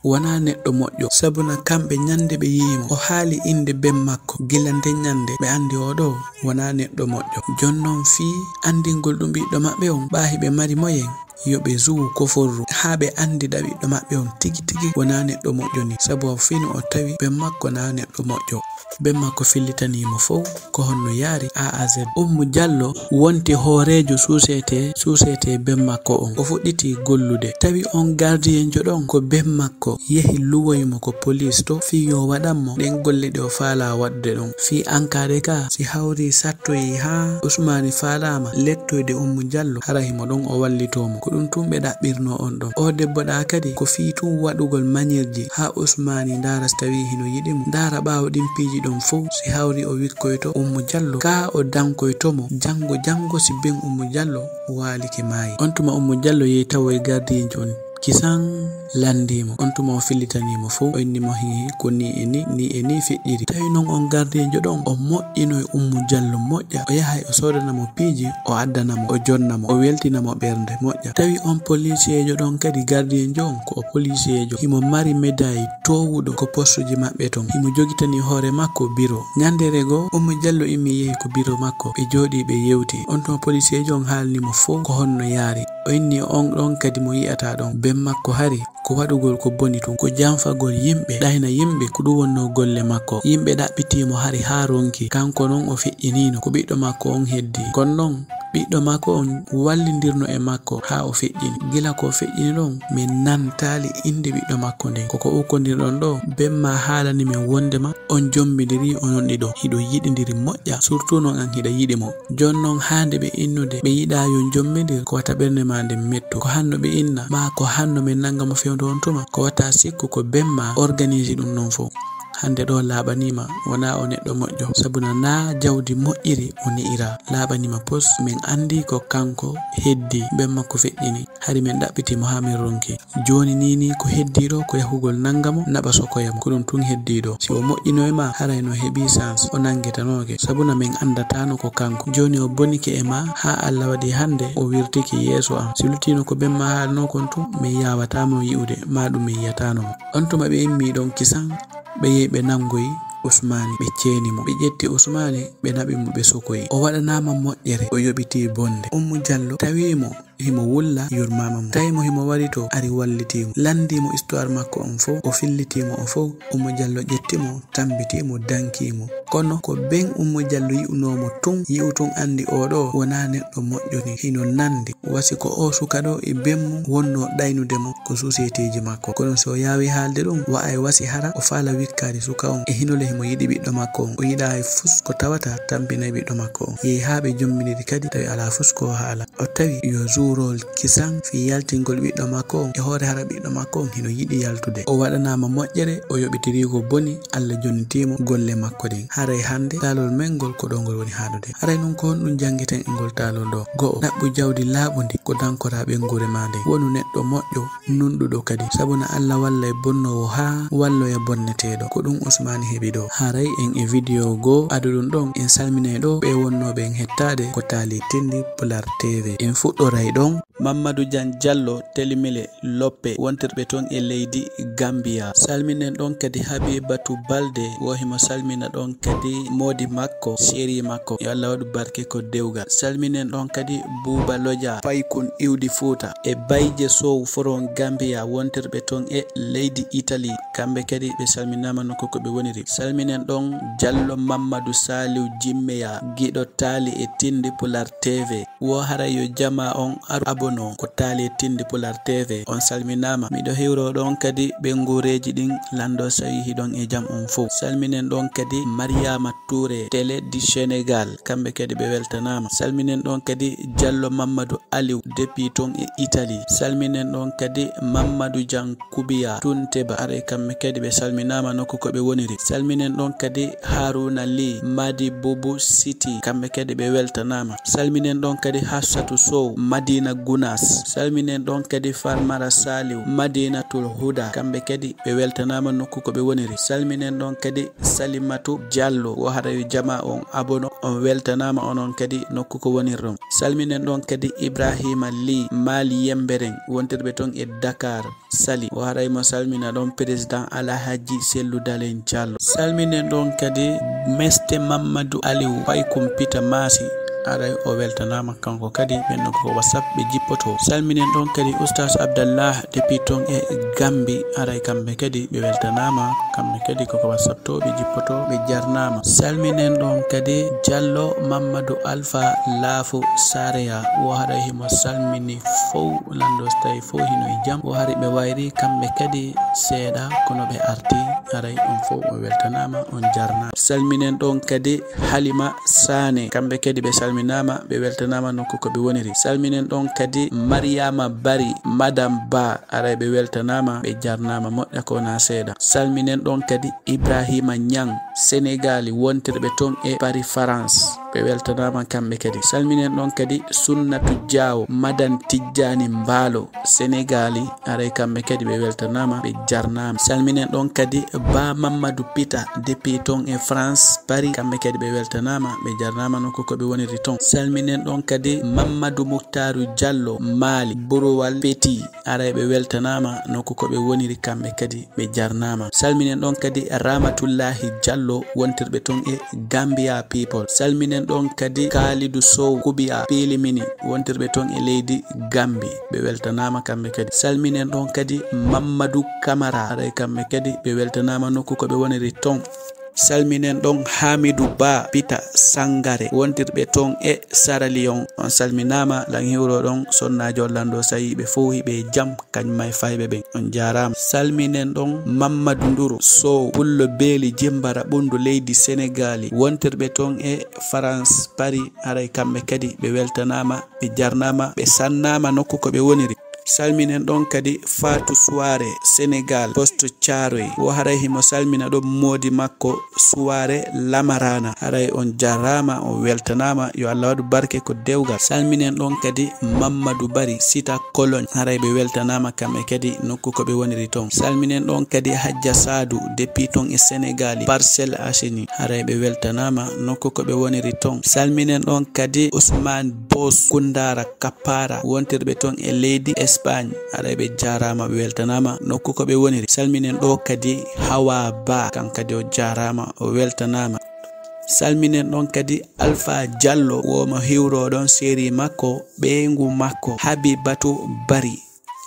wonaa neɗɗo moƴƴo. Sabuna kamɓe ɲande ɓe yi'i mo, o haali innde ben makko. Gila nden ɲande ɓe anndi oo ɗoo wonaa neɗɗo moƴƴo. Jonnon fii anndingol ɗum ɓiɗɗo maɓɓe on, ɓaa hiɓe mari moyen, yo ɓe zuwu koforru haa ɓe anndida ɓiɗɗo maɓɓe on tigi tigi wonaa neɗɗo moƴƴo ni, sabu o fii no o tawi ben makko naa neɗɗo moƴƴo. Ben makko fillitanii mo fow ko honno yaari A à Z. Ummu Jallo wonti hooreejo suuseetee, suuseetee ben makko on. O fuɗɗiti gollude. Tawi on gardiyenjo ɗon ko ben makko yehi luwoyi mo ko poliis to fii yo waɗan mo ɗen golle ɗe o faalaa waɗude ɗon. Fii ankaade ka, si hawri sattoyi haa Usmaani faalaama lettoyde Ummu Jallo, hara himo ɗon o wallitoo mo. Ko ɗum tun ɓe ɗaɓɓirnoo on ɗon. Oo debbo ɗaa kadi ko fii tun waɗugol maɲirji haa Usmaani ndaara si tawii hino yiɗi mo. Ndaara ɓaawo ɗin piiji ɗon fow, si hawri o wikkoyto Ummu Jallo, kaa o dankoyto mo janngo janngo si ben Ummu Jallo waalike maayi. On tuma Ummu Jallo yehi tawoyi gardiyenjo on kisan lanndii mo. On tuma o fillitanii mo fow, o inni mo, "Hihi, ko nii e nii, nii e nii feƴƴiri." Tawi non on gardiyenjo ɗon, o moƴƴinoyi Ummu Jallo moƴƴa. O yahay o soodana mo piiji, o addana mo, o jonna mo, o weltina mo ɓernde moƴƴa. Tawi on polisiyeejo ɗon kadi, gardiyenjo on ko o polisiyeejo. Himo mari medaay toowuɗo ko postuji maɓɓe ton. Himo jogitanii hoore makko biro. Ɲandeere goo, Ummu Jallo immii yehi ko biro makko. Ɓe jooɗii ɓe yewti. On tuma polisiyeejo on haalni mo fow ko honno yaari. O inni on ɗon kadi mo yi'ataa ɗon, ben makko hari ko waɗugol ko boni tun, ko janfagol yimɓe, ɗayna yimɓe, ko ɗum wonnoo golle makko. Yimɓe ɗaɓɓitii mo hari haa ronki, kanko non o feƴƴiniino, ko ɓiɗɗo makko on heddii. Kono non, ɓiɗɗo makko on wallindirno e makko haa o feƴƴini. Gila ko o feƴƴini ɗon, min nantaali innde ɓiɗɗo makko nden. Ko ko ukkondirɗon ɗoo, ben maa haalani min wondema on jombindirii onon ɗiɗo, hiɗon yiɗindiri moƴƴa, surtout non an hiɗa yiɗi mo. Jooni non, haa nde ɓe innude, ɓe yiɗaa yo njombindir, ko wata ɓernde maa nden mettu. Ko hanno ɓe inna, maa ko hanno min nanga mo fewndo on tuma, ko wata sikku ko ben maa organise ɗum non fow. Hannde ɗo laaɓaniima, wonaa o neɗɗo moƴƴo, sabuna naa jawdi moƴƴiri o ne'iraa. Laaɓaniima pos, min anndi ko kanko heddi, ben makko feƴƴini. Hari min ɗaɓɓitii mo haa min ronki. Jooni nii nii ko heddii ɗo ko yahugol nannga mo, naɓa sokoya mo. Ko ɗum tun heddii ɗo. Si o moƴƴino e maa, haray no heɓii sans, o nanngetanooke. Sabuna min anndataano ko kanko. Jooni o bonike e maa, haa Alla waɗi hannde o wirtike yeeso am. Si luttiino ko ben maa haalnoo kon tun, min yaawataa mo yi'ude, maa ɗum min yi'ataano mo. On tuma ɓe immii ɗon kisan, ɓe yehi ɓe nanngoyi Usmaani, ɓe ceeni mo. Ɓe ƴetti Usmaani, ɓe naɓi mo, ɓe sokoyi. O waɗanaama moƴƴere, o yoɓitii bonde. Ummu Jallo tawi mo himo wulla, yurmaama mo. Tawi mo himo wari to, ari wallitii mo. Lanndii mo histoire makko on fow, o fillitii mo o fow. Ummu Jallo ƴetti mo, tambitii mo, dankii mo. Kono ko ben Ummu Jallo yi'unoo mo tun, yi'u tun anndi oo ɗoo wonaa neɗɗo moƴƴo ni. Hino nanndi. Wasi ko oo suka ɗoo e ben mum wonnoo ɗaynude mo ko sociétéji makko. Kono si o yaawi haalde ɗum, wa'ay wasi hara o faala wikkaade suka on. E hino le himo yiɗi ɓiɗɗo makko on. O yiɗaa hay fus ko tawata tampinay ɓiɗɗo makko on. Yehi haa ɓe jomminiri kadi, tawi alaa fus ko o haala. O tawi yo zuurol kisan fii yaltingol ɓiɗɗo makko on. E hoore hara ɓiɗɗo makko on hino yiɗi yaltude. O waɗanaama moƴƴere, o yoɓitirii ko boni, Alla jonnitii mo golle makko ɗen. Haray hannde taalol men ngol ko ɗoo ngol woni haaɗude. Haray nun ko honɗum janngeten e ngol taalol ɗoo? Go'o, ɗaɓɓu jawdi laaɓundi ko dankoraa ɓeynguure maa nden. Wonu neɗɗo moƴƴo, nunɗuɗo kadi. Sabuna Alla wallay bonnoowo haa walloya bonneteeɗo. Ko ɗum Usmaani heɓi ɗoo. Haray en e video goo aduɗum ɗon, en salminay ɗoo ɓe wonnooɓe en hettaade ko taali Tindi Pulaar T V. En fuɗɗoray ɗon. Mammadu Jan Jallo, Telimile, Loppe, wontirɓe ton e leydi Gambiya. Salminen ɗon kadi Habibatu Balde, wo himo salmina ɗon kadi moodi makko, seri makko. Yo Allah waɗu barke ko dewgal. Salminen ɗon kadi Buuba Loja, Paykun iwdi Fuuta, e Bayje Sow Foron Gambiya, wontirɓe ton e leydi Itali. Kamɓe kadi ɓe salminaama nokku ko ɓe woniri. Salminen ɗon Jallo Mammadu Saliw Jimmeya, giɗo taali e Tindi Pular T V. Wo haray yo jamaa on ar abono ko taali e Tindi Pular T V. On salminaama. Miɗo hiwro ɗon kadi ɓe nguureeji ɗin, lanndo sawi hiɗon e jam on fow. Salminen ɗon kadi Mariama Touré, Télé du Sénégal. Kamɓe kadi ɓe weltanaama. Salminen ɗon kadi Jallo Mammadu Aliw, depuis ton e Italie. Salminen ɗon kadi Mammadu Jan Kubiya, Tunteba. Haray kamɓe kadi ɓe salminaama nokku ko ɓe woniri. Salminen ɗon kadi Haruna Lee, Madi Bubu City. Kamɓe kadi ɓe weltanaama. Salminen ɗon kadi Hafsatu Sow, Madina Gunas. Salminen ɗon kadi Farmara Saliw, Madinatul Huda. Kamɓe kadi ɓe weltanaama nokku ko ɓe woniri. Salminen ɗon kadi Salimatu Jallo, wo haray jamaa on abono, on weltanaama onon kadi nokku ko wonirɗon. Salminen ɗon kadi Ibrahima Ly, Mali Yemberen, wontirɓe ton e Dakar, Sali. Wo haray mo salmina ɗon Président Alhaji Sellu Dalen Jallo. Salminen ɗon kadi Meste Mammadu Aliw, Paykun Pita Masi. Haray o weltanaama kanko kadi, ɓen ɗon ko WhatsApp ɓe jippoto. Salminen ɗon kadi Oustaz Abdallah depuis ton e Gambi. Haray kamɓe kadi ɓe weltanaama, kamɓe kadi koko WhatsApp to ɓe jippoto, ɓe jarnaama. Salminen ɗon kadi Jallo Mammadu Alfa Laafo Sareya. Wo haray himo salmini fow, lanndo so tawi fow hino e jam. Wo hari ɓe wayri kamɓe kadi seeɗa, kono ɓe arti. Haray on fow o weltanaama, on jarnaama. Salminen ɗon kadi Halima Sane, kamɓe kadi ɓe salminaama, ɓe weltanaama nokku ko ɓe woniri. Salminen ɗon kadi Mariama Bari, Madame Ba, haray ɓe weltanaama, ɓe jarnaama moƴƴa ko wonaa seeɗa. Salminen ɗon kadi Ibrahima Ñang, Senegali, wontirɓe ton e Paris, France. Ɓe weltanaama kamɓe kadi. Salminen ɗon kadi Sunnatu Jaawo, Madan Tijjaani Mbaalo, Senegali. Haray kamɓe kadi ɓe weltanaama, ɓe jarnaama. Salminen ɗon kadi Ba Mammadu Pita, depuis ton e France, Paris. Kamɓe kadi ɓe weltanaama, ɓe jarnaama nokku ko ɓe woniri ton. Salminen ɗon kadi Mammadu Muktaaru Jallo, Mali, Burowal Petit. Haray ɓe weltanaama nokku ko ɓe woniri kamɓe kadi. Ɓe jarnaama. Salminen ɗon kadi Ramatullahi Jallo, wontirɓe ton e Gambia People. Salminen ɗon kadi Kalidu Sow Kubiya Pilimini, wontirɓe ton e leydi Gambi. Ɓe weltanaama kamɓe kadi. Salminen ɗon kadi Mammadu Kamara. Haray kamɓe kadi ɓe weltanaama nokku ko ɓe woniri ton. Salminen ɗon Hamidu Ba Pita Sangare, wontirɓe ton e Sierra Leone. On salminaama, lan hiwro ɗon sonnaajo lanndo sayi ɓe fow hiɓe e jam. Kañum e fayɓe ɓen, on jaaraama. Salminen ɗon Mammadu Nduru Sow, Pullo Beeli Jimbara Ɓunndu leydi Senegaali, wontirɓe ton e France, Paris. Haray kamɓe kadi ɓe weltanaama, ɓe jarnaama, ɓe sannaama nokku ko ɓe woniri. Salminen ɗon kadi Fatou Souare, Sénégal, Poste Thiaroye. Wo haray himo salmina ɗon moodi makko Souare Lamarana. Haray on jaraama, on weltanaama. Yo Allah waɗu barke ko dewgal. Salminen ɗon kadi Mamadou Bari, Sita Cologne. Haray ɓe weltanaama kamɓe kadi nokku ko ɓe woniri ton. Salminen ɗon kadi Hajja Sadu, depuis ton e Sénégal, Parcelles Assainies. Haray ɓe weltanaama nokku ko ɓe woniri ton. Salminen ɗon kadi Ousmane Bos Koundara Kapara, wontirɓe ton e leydi Espagne. Haray ɓe jaraama, ɓe weltanaama nokku ko ɓe woniri. Salminen ɗo kadi Hawa Ba, kan kadi o jaraama, o weltanaama. Salminen ɗon kadi Alpha Diallo, wo mo hiwroɗon série makko, ɓeyngu makko, Habibatu Bari.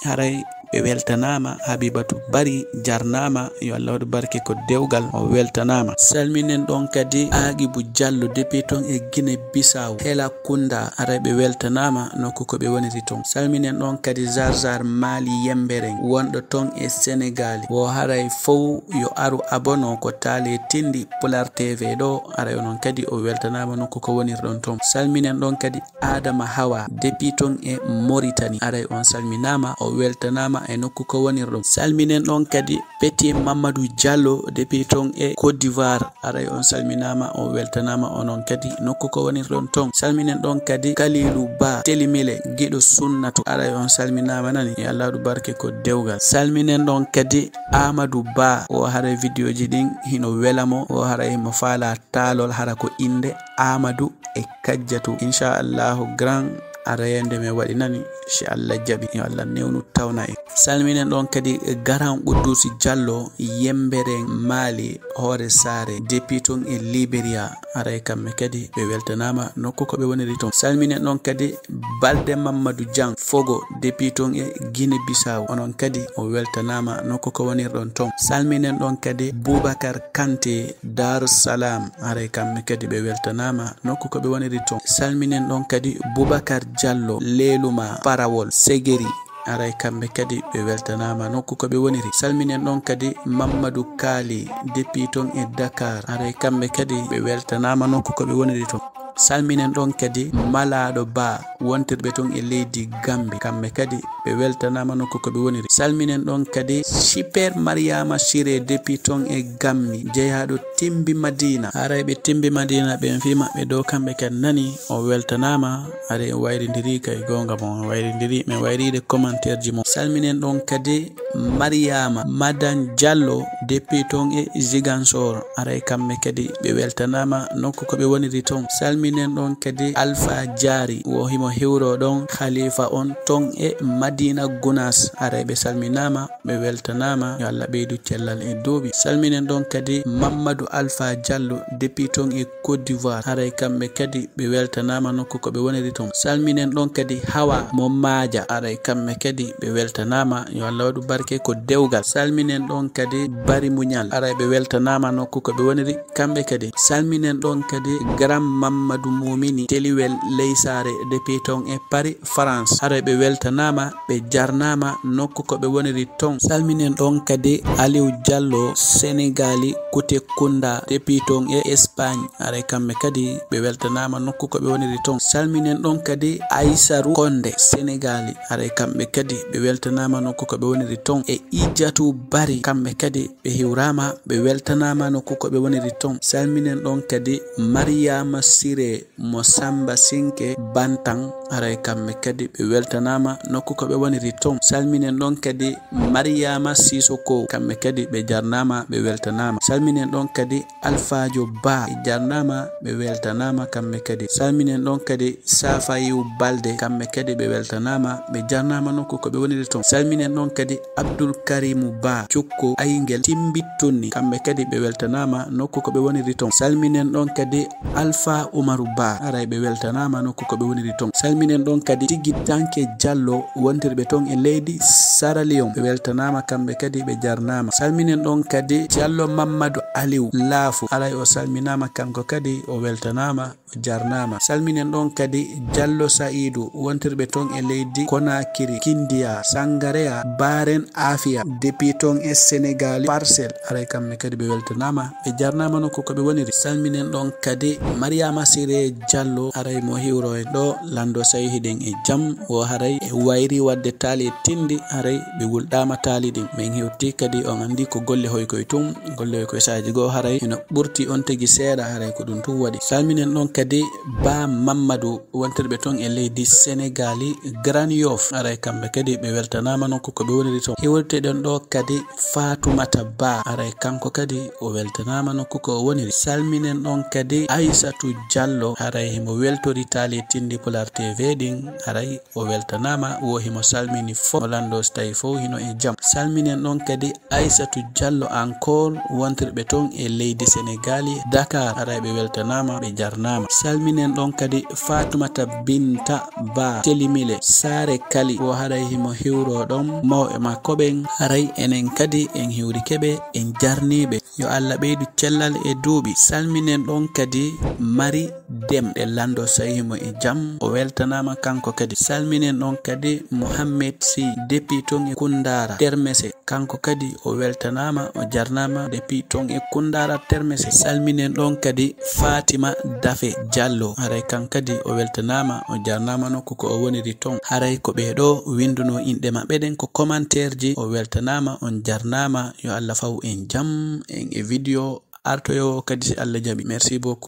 Haray ɓe weltanaama, Habibatu Bari jarnaama, yo Allah waɗu barke ko dewgal, o weltanaama. Salminen ɗon kadi Agibu Diallo, depuis ton e Guinée Bissau, Hela Kunda, haray ɓe weltanaama nokku ko ɓe woniri ton. Salminen ɗon kadi Zarzar Mali Yemberen, wonɗo ton e Sénégal. Wo haray fow yo aru abono ko Taale Tindi Pular T V ɗo, haray onon kadi o weltanaama nokku ko wonirɗon ton. Salminen ɗon kadi Adama Hawa, depuis ton e Mauritanie. Haray on salminaama, o weltanaama e nokku ko wonirɗon. Salminen ɗon kadi Petit Mamadou Diallo, depuis ton e Côte d'Ivoire. Haray on salminaama, o weltanaama onon kadi nokku ko wonirɗon ton. Salminen ɗon kadi Kalilu Ba, Telimile, giɗo Sunnatu. Haray on salminaama nani. Yo Allah waɗu barke ko dewgal. Salminen ɗon kadi Amadou Ba, o haray vidéo ji ɗin hino wela mo, o haray mo faala taalol, hara ko innde Amadou e Kajjatu. Inchallahu grand, arayande men waɗi nani, si Allah jaɓi, yo Allah newnu tawna en. Salminen ɗon kadi Garan Quddusi Diallo, Yemberen Mali, Hoore Saare, depuis ton e Liberia. Haray kamɓe kadi ɓe weltanaama nokku ko ɓe woniri ton. Salminen ɗon kadi Balde Mamadou Diang Fogo, depuis ton e Guinée Bissau. Onon kadi o weltanaama nokku ko wonirɗon ton. Salminen ɗon kadi Boubacar Kanté, Dar Salam. Haray kamɓe kadi ɓe weltanaama nokku ko ɓe woniri ton. Salminen ɗon kadi Boubacar Diallo, Leluma, Parawol, Segeri. Haray kamɓe kadi ɓe weltanaama nokku ko ɓe woniri. Salminen ɗon kadi Mamadou Kaali, depuis ton e Dakar. Haray kamɓe kadi ɓe weltanaama nokku ko ɓe woniri ton. Salminen ɗon kadi Malaaɗo Ba, wontirɓe ton e leydi Gambi. Kamɓe kadi ɓe weltanaama nokku ko ɓe woniri. Salminen ɗon kadi Super Mariama Siré, depuis ton e Gambi, jeyaaɗo Timbi Madina. Haray ɓe Timbi Madina ɓen fii maɓɓe ɗo, kamɓe kadi nani, o weltanaama. Haray en wayrindiri kay goonga mon, en wayrindiri, men wayriide commentaire ji mon. Salminen ɗon kadi Mariama Madan Diallo, depuis ton e Ziguinchor. Haray kamɓe kadi ɓe weltanaama nokku ko ɓe woniri ton. Salminen ɗon kadi Alpha Diary, wo himo hiwro ɗon khalifa on ton e Madina Gounass. Haray ɓe salminaama, ɓe weltanaama, yo Allah ɓeydu cellal e duuɓi. Salminen ɗon kadi Mamadou Alpha Diallo, depuis ton e Côte d'Ivoire. Haray kamɓe kadi ɓe weltanaama nokku ko ɓe woniri ton. Salminen ɗon kadi Hawa mo Maaja. Haray kamɓe kadi ɓe weltanaama, yo Allah waɗu barke ko dewgal. Salminen ɗon kadi Bari Muñal. Haray ɓe weltanaama nokku ko ɓe woniri kamɓe kadi. Salminen ɗon kadi Garan Mamadou Mumini Teliwel Leysaare, depuis ton e Paris, France. Haray ɓe weltanaama, ɓe jarnaama nokku ko ɓe woniri ton. Salminen ɗon kadi Aliou Diallo, Sénégali, Kute Kunda, depuis ton e Espagne. Haray kamɓe kadi ɓe weltanaama nokku ko ɓe woniri ton. Salminen ɗon kadi Aissatou Konde, Sénégali. Haray kamɓe kadi ɓe weltanaama nokku ko ɓe woniri ton. E Ijatu Bari, kamɓe kadi ɓe hiwraama, ɓe weltanaama nokku ko ɓe woniri ton. Salminen ɗon kadi Mariama Siré mo Samba Sinke Bantan, haray kamɓe kadi ɓe weltanaama nokku ko ɓe woniri ton. Salminen ɗon kadi Mariama Sisoko, kamɓe kadi ɓe jarnaama, ɓe weltanaama. Salminen ɗon kadi Alfajo Ba, ɓe jarnaama, ɓe weltanaama kamɓe kadi. Salminen ɗon kadi Safayiu Balde, kamɓe kadi ɓe weltanaama, ɓe jarnaama nokku ko ɓe woniri ton. Salminen ɗon kadi Abdul Karimu Ba, Cukko Ayngel Timbittunni, kamɓe kadi ɓe weltanaama nokku ko ɓe woniri ton. Salminen ɗon kadi Alfa Umaru Ba, haray ɓe weltanaama nokku ko ɓe woniri ton. Salminen ɗon kadi Tigi Tanke Jallo, wontirɓe ton e leydi Sierra Leone, ɓe weltanaama, kamɓe kadi ɓe jarnaama. Salminen ɗon kadi Jallo Mammadu Aliw Laafu, haray o salminaama, kanko kadi o weltanaama, o jarnaama. Salminen ɗon kadi Jallo Sa'idu, wontirɓe ton e leydi Konakiri, Kindiya, Sangareya, Baren Afiya, depuis ton e Senegali, Parcelle, haray kamɓe kadi ɓe weltanaama, ɓe jarnaama nokku ko ɓe woniri. Salminen ɗon kadi Mariama Sire Jallo, haray mo hiwro en ɗo, Lando Tawi hiɗen e jam, o haray e wayri wadde taali e tindi, haray ɓe wulɗaama taali ɗin. Min hewti kadi, on anndi ko golle hoy koy tun, golle hoy koy saaji goo haray hino ɓurti on tigi seeɗa, haray ko ɗum tun waɗi. Salminen ɗon kadi Ba Mammadu, wontirɓe ton e leydi Senegaali, Grand Yoff, haray kamɓe kadi ɓe weltanaama nokku ko ɓe woniri ton. Hewteten ɗo kadi Faatumata Ba, haray kanko kadi o weltanaama nokku ko o woniri. Salminen ɗon kadi Aysatu Jallo, haray himo weltori taali e tindi Pulaar T V ɗin, haray o weltanaama, wo himo salmini fof mo lanndo so tawi fof hino e jam. Salminen ɗon kadi Aysatu Jallo encore, wontirɓe ton e leydi Senegaali, Dakar, haray ɓe weltanaama, ɓe jarnaama. Salminen ɗon kadi Faatumata Binta Ba, Telimile, Saare Kali, wo haray himo hiwro ɗon mawɓe makko ɓen, haray enen kadi en hiwrike ɓe, en jarnii ɓe. Yo Allah ɓeydu cellal e duuɓi. Salminen ɗon kadi Mari Dem e lanndo so tawi himo e jam, o weltanaama kanko kadi. Salminen ɗon kadi Mohammed Sy depuis ton e Kundara Termese, kanko kadi o weltanaama, o jarnaama depuis ton e Kundara Termese. Salminen ɗon kadi Fatima Dafe Jallo, haray kan kadi o weltanaama, o jarnaama nokku ko o woniri ton. Haray ko ɓee ɗo winndunoo inɗe maɓɓe ɗen ko commentaire ji, o weltanaama, on jarnaama, yo Allah faw en jam, en e video artoyoowo kadi si Allah jaɓi. Merci beaucoup.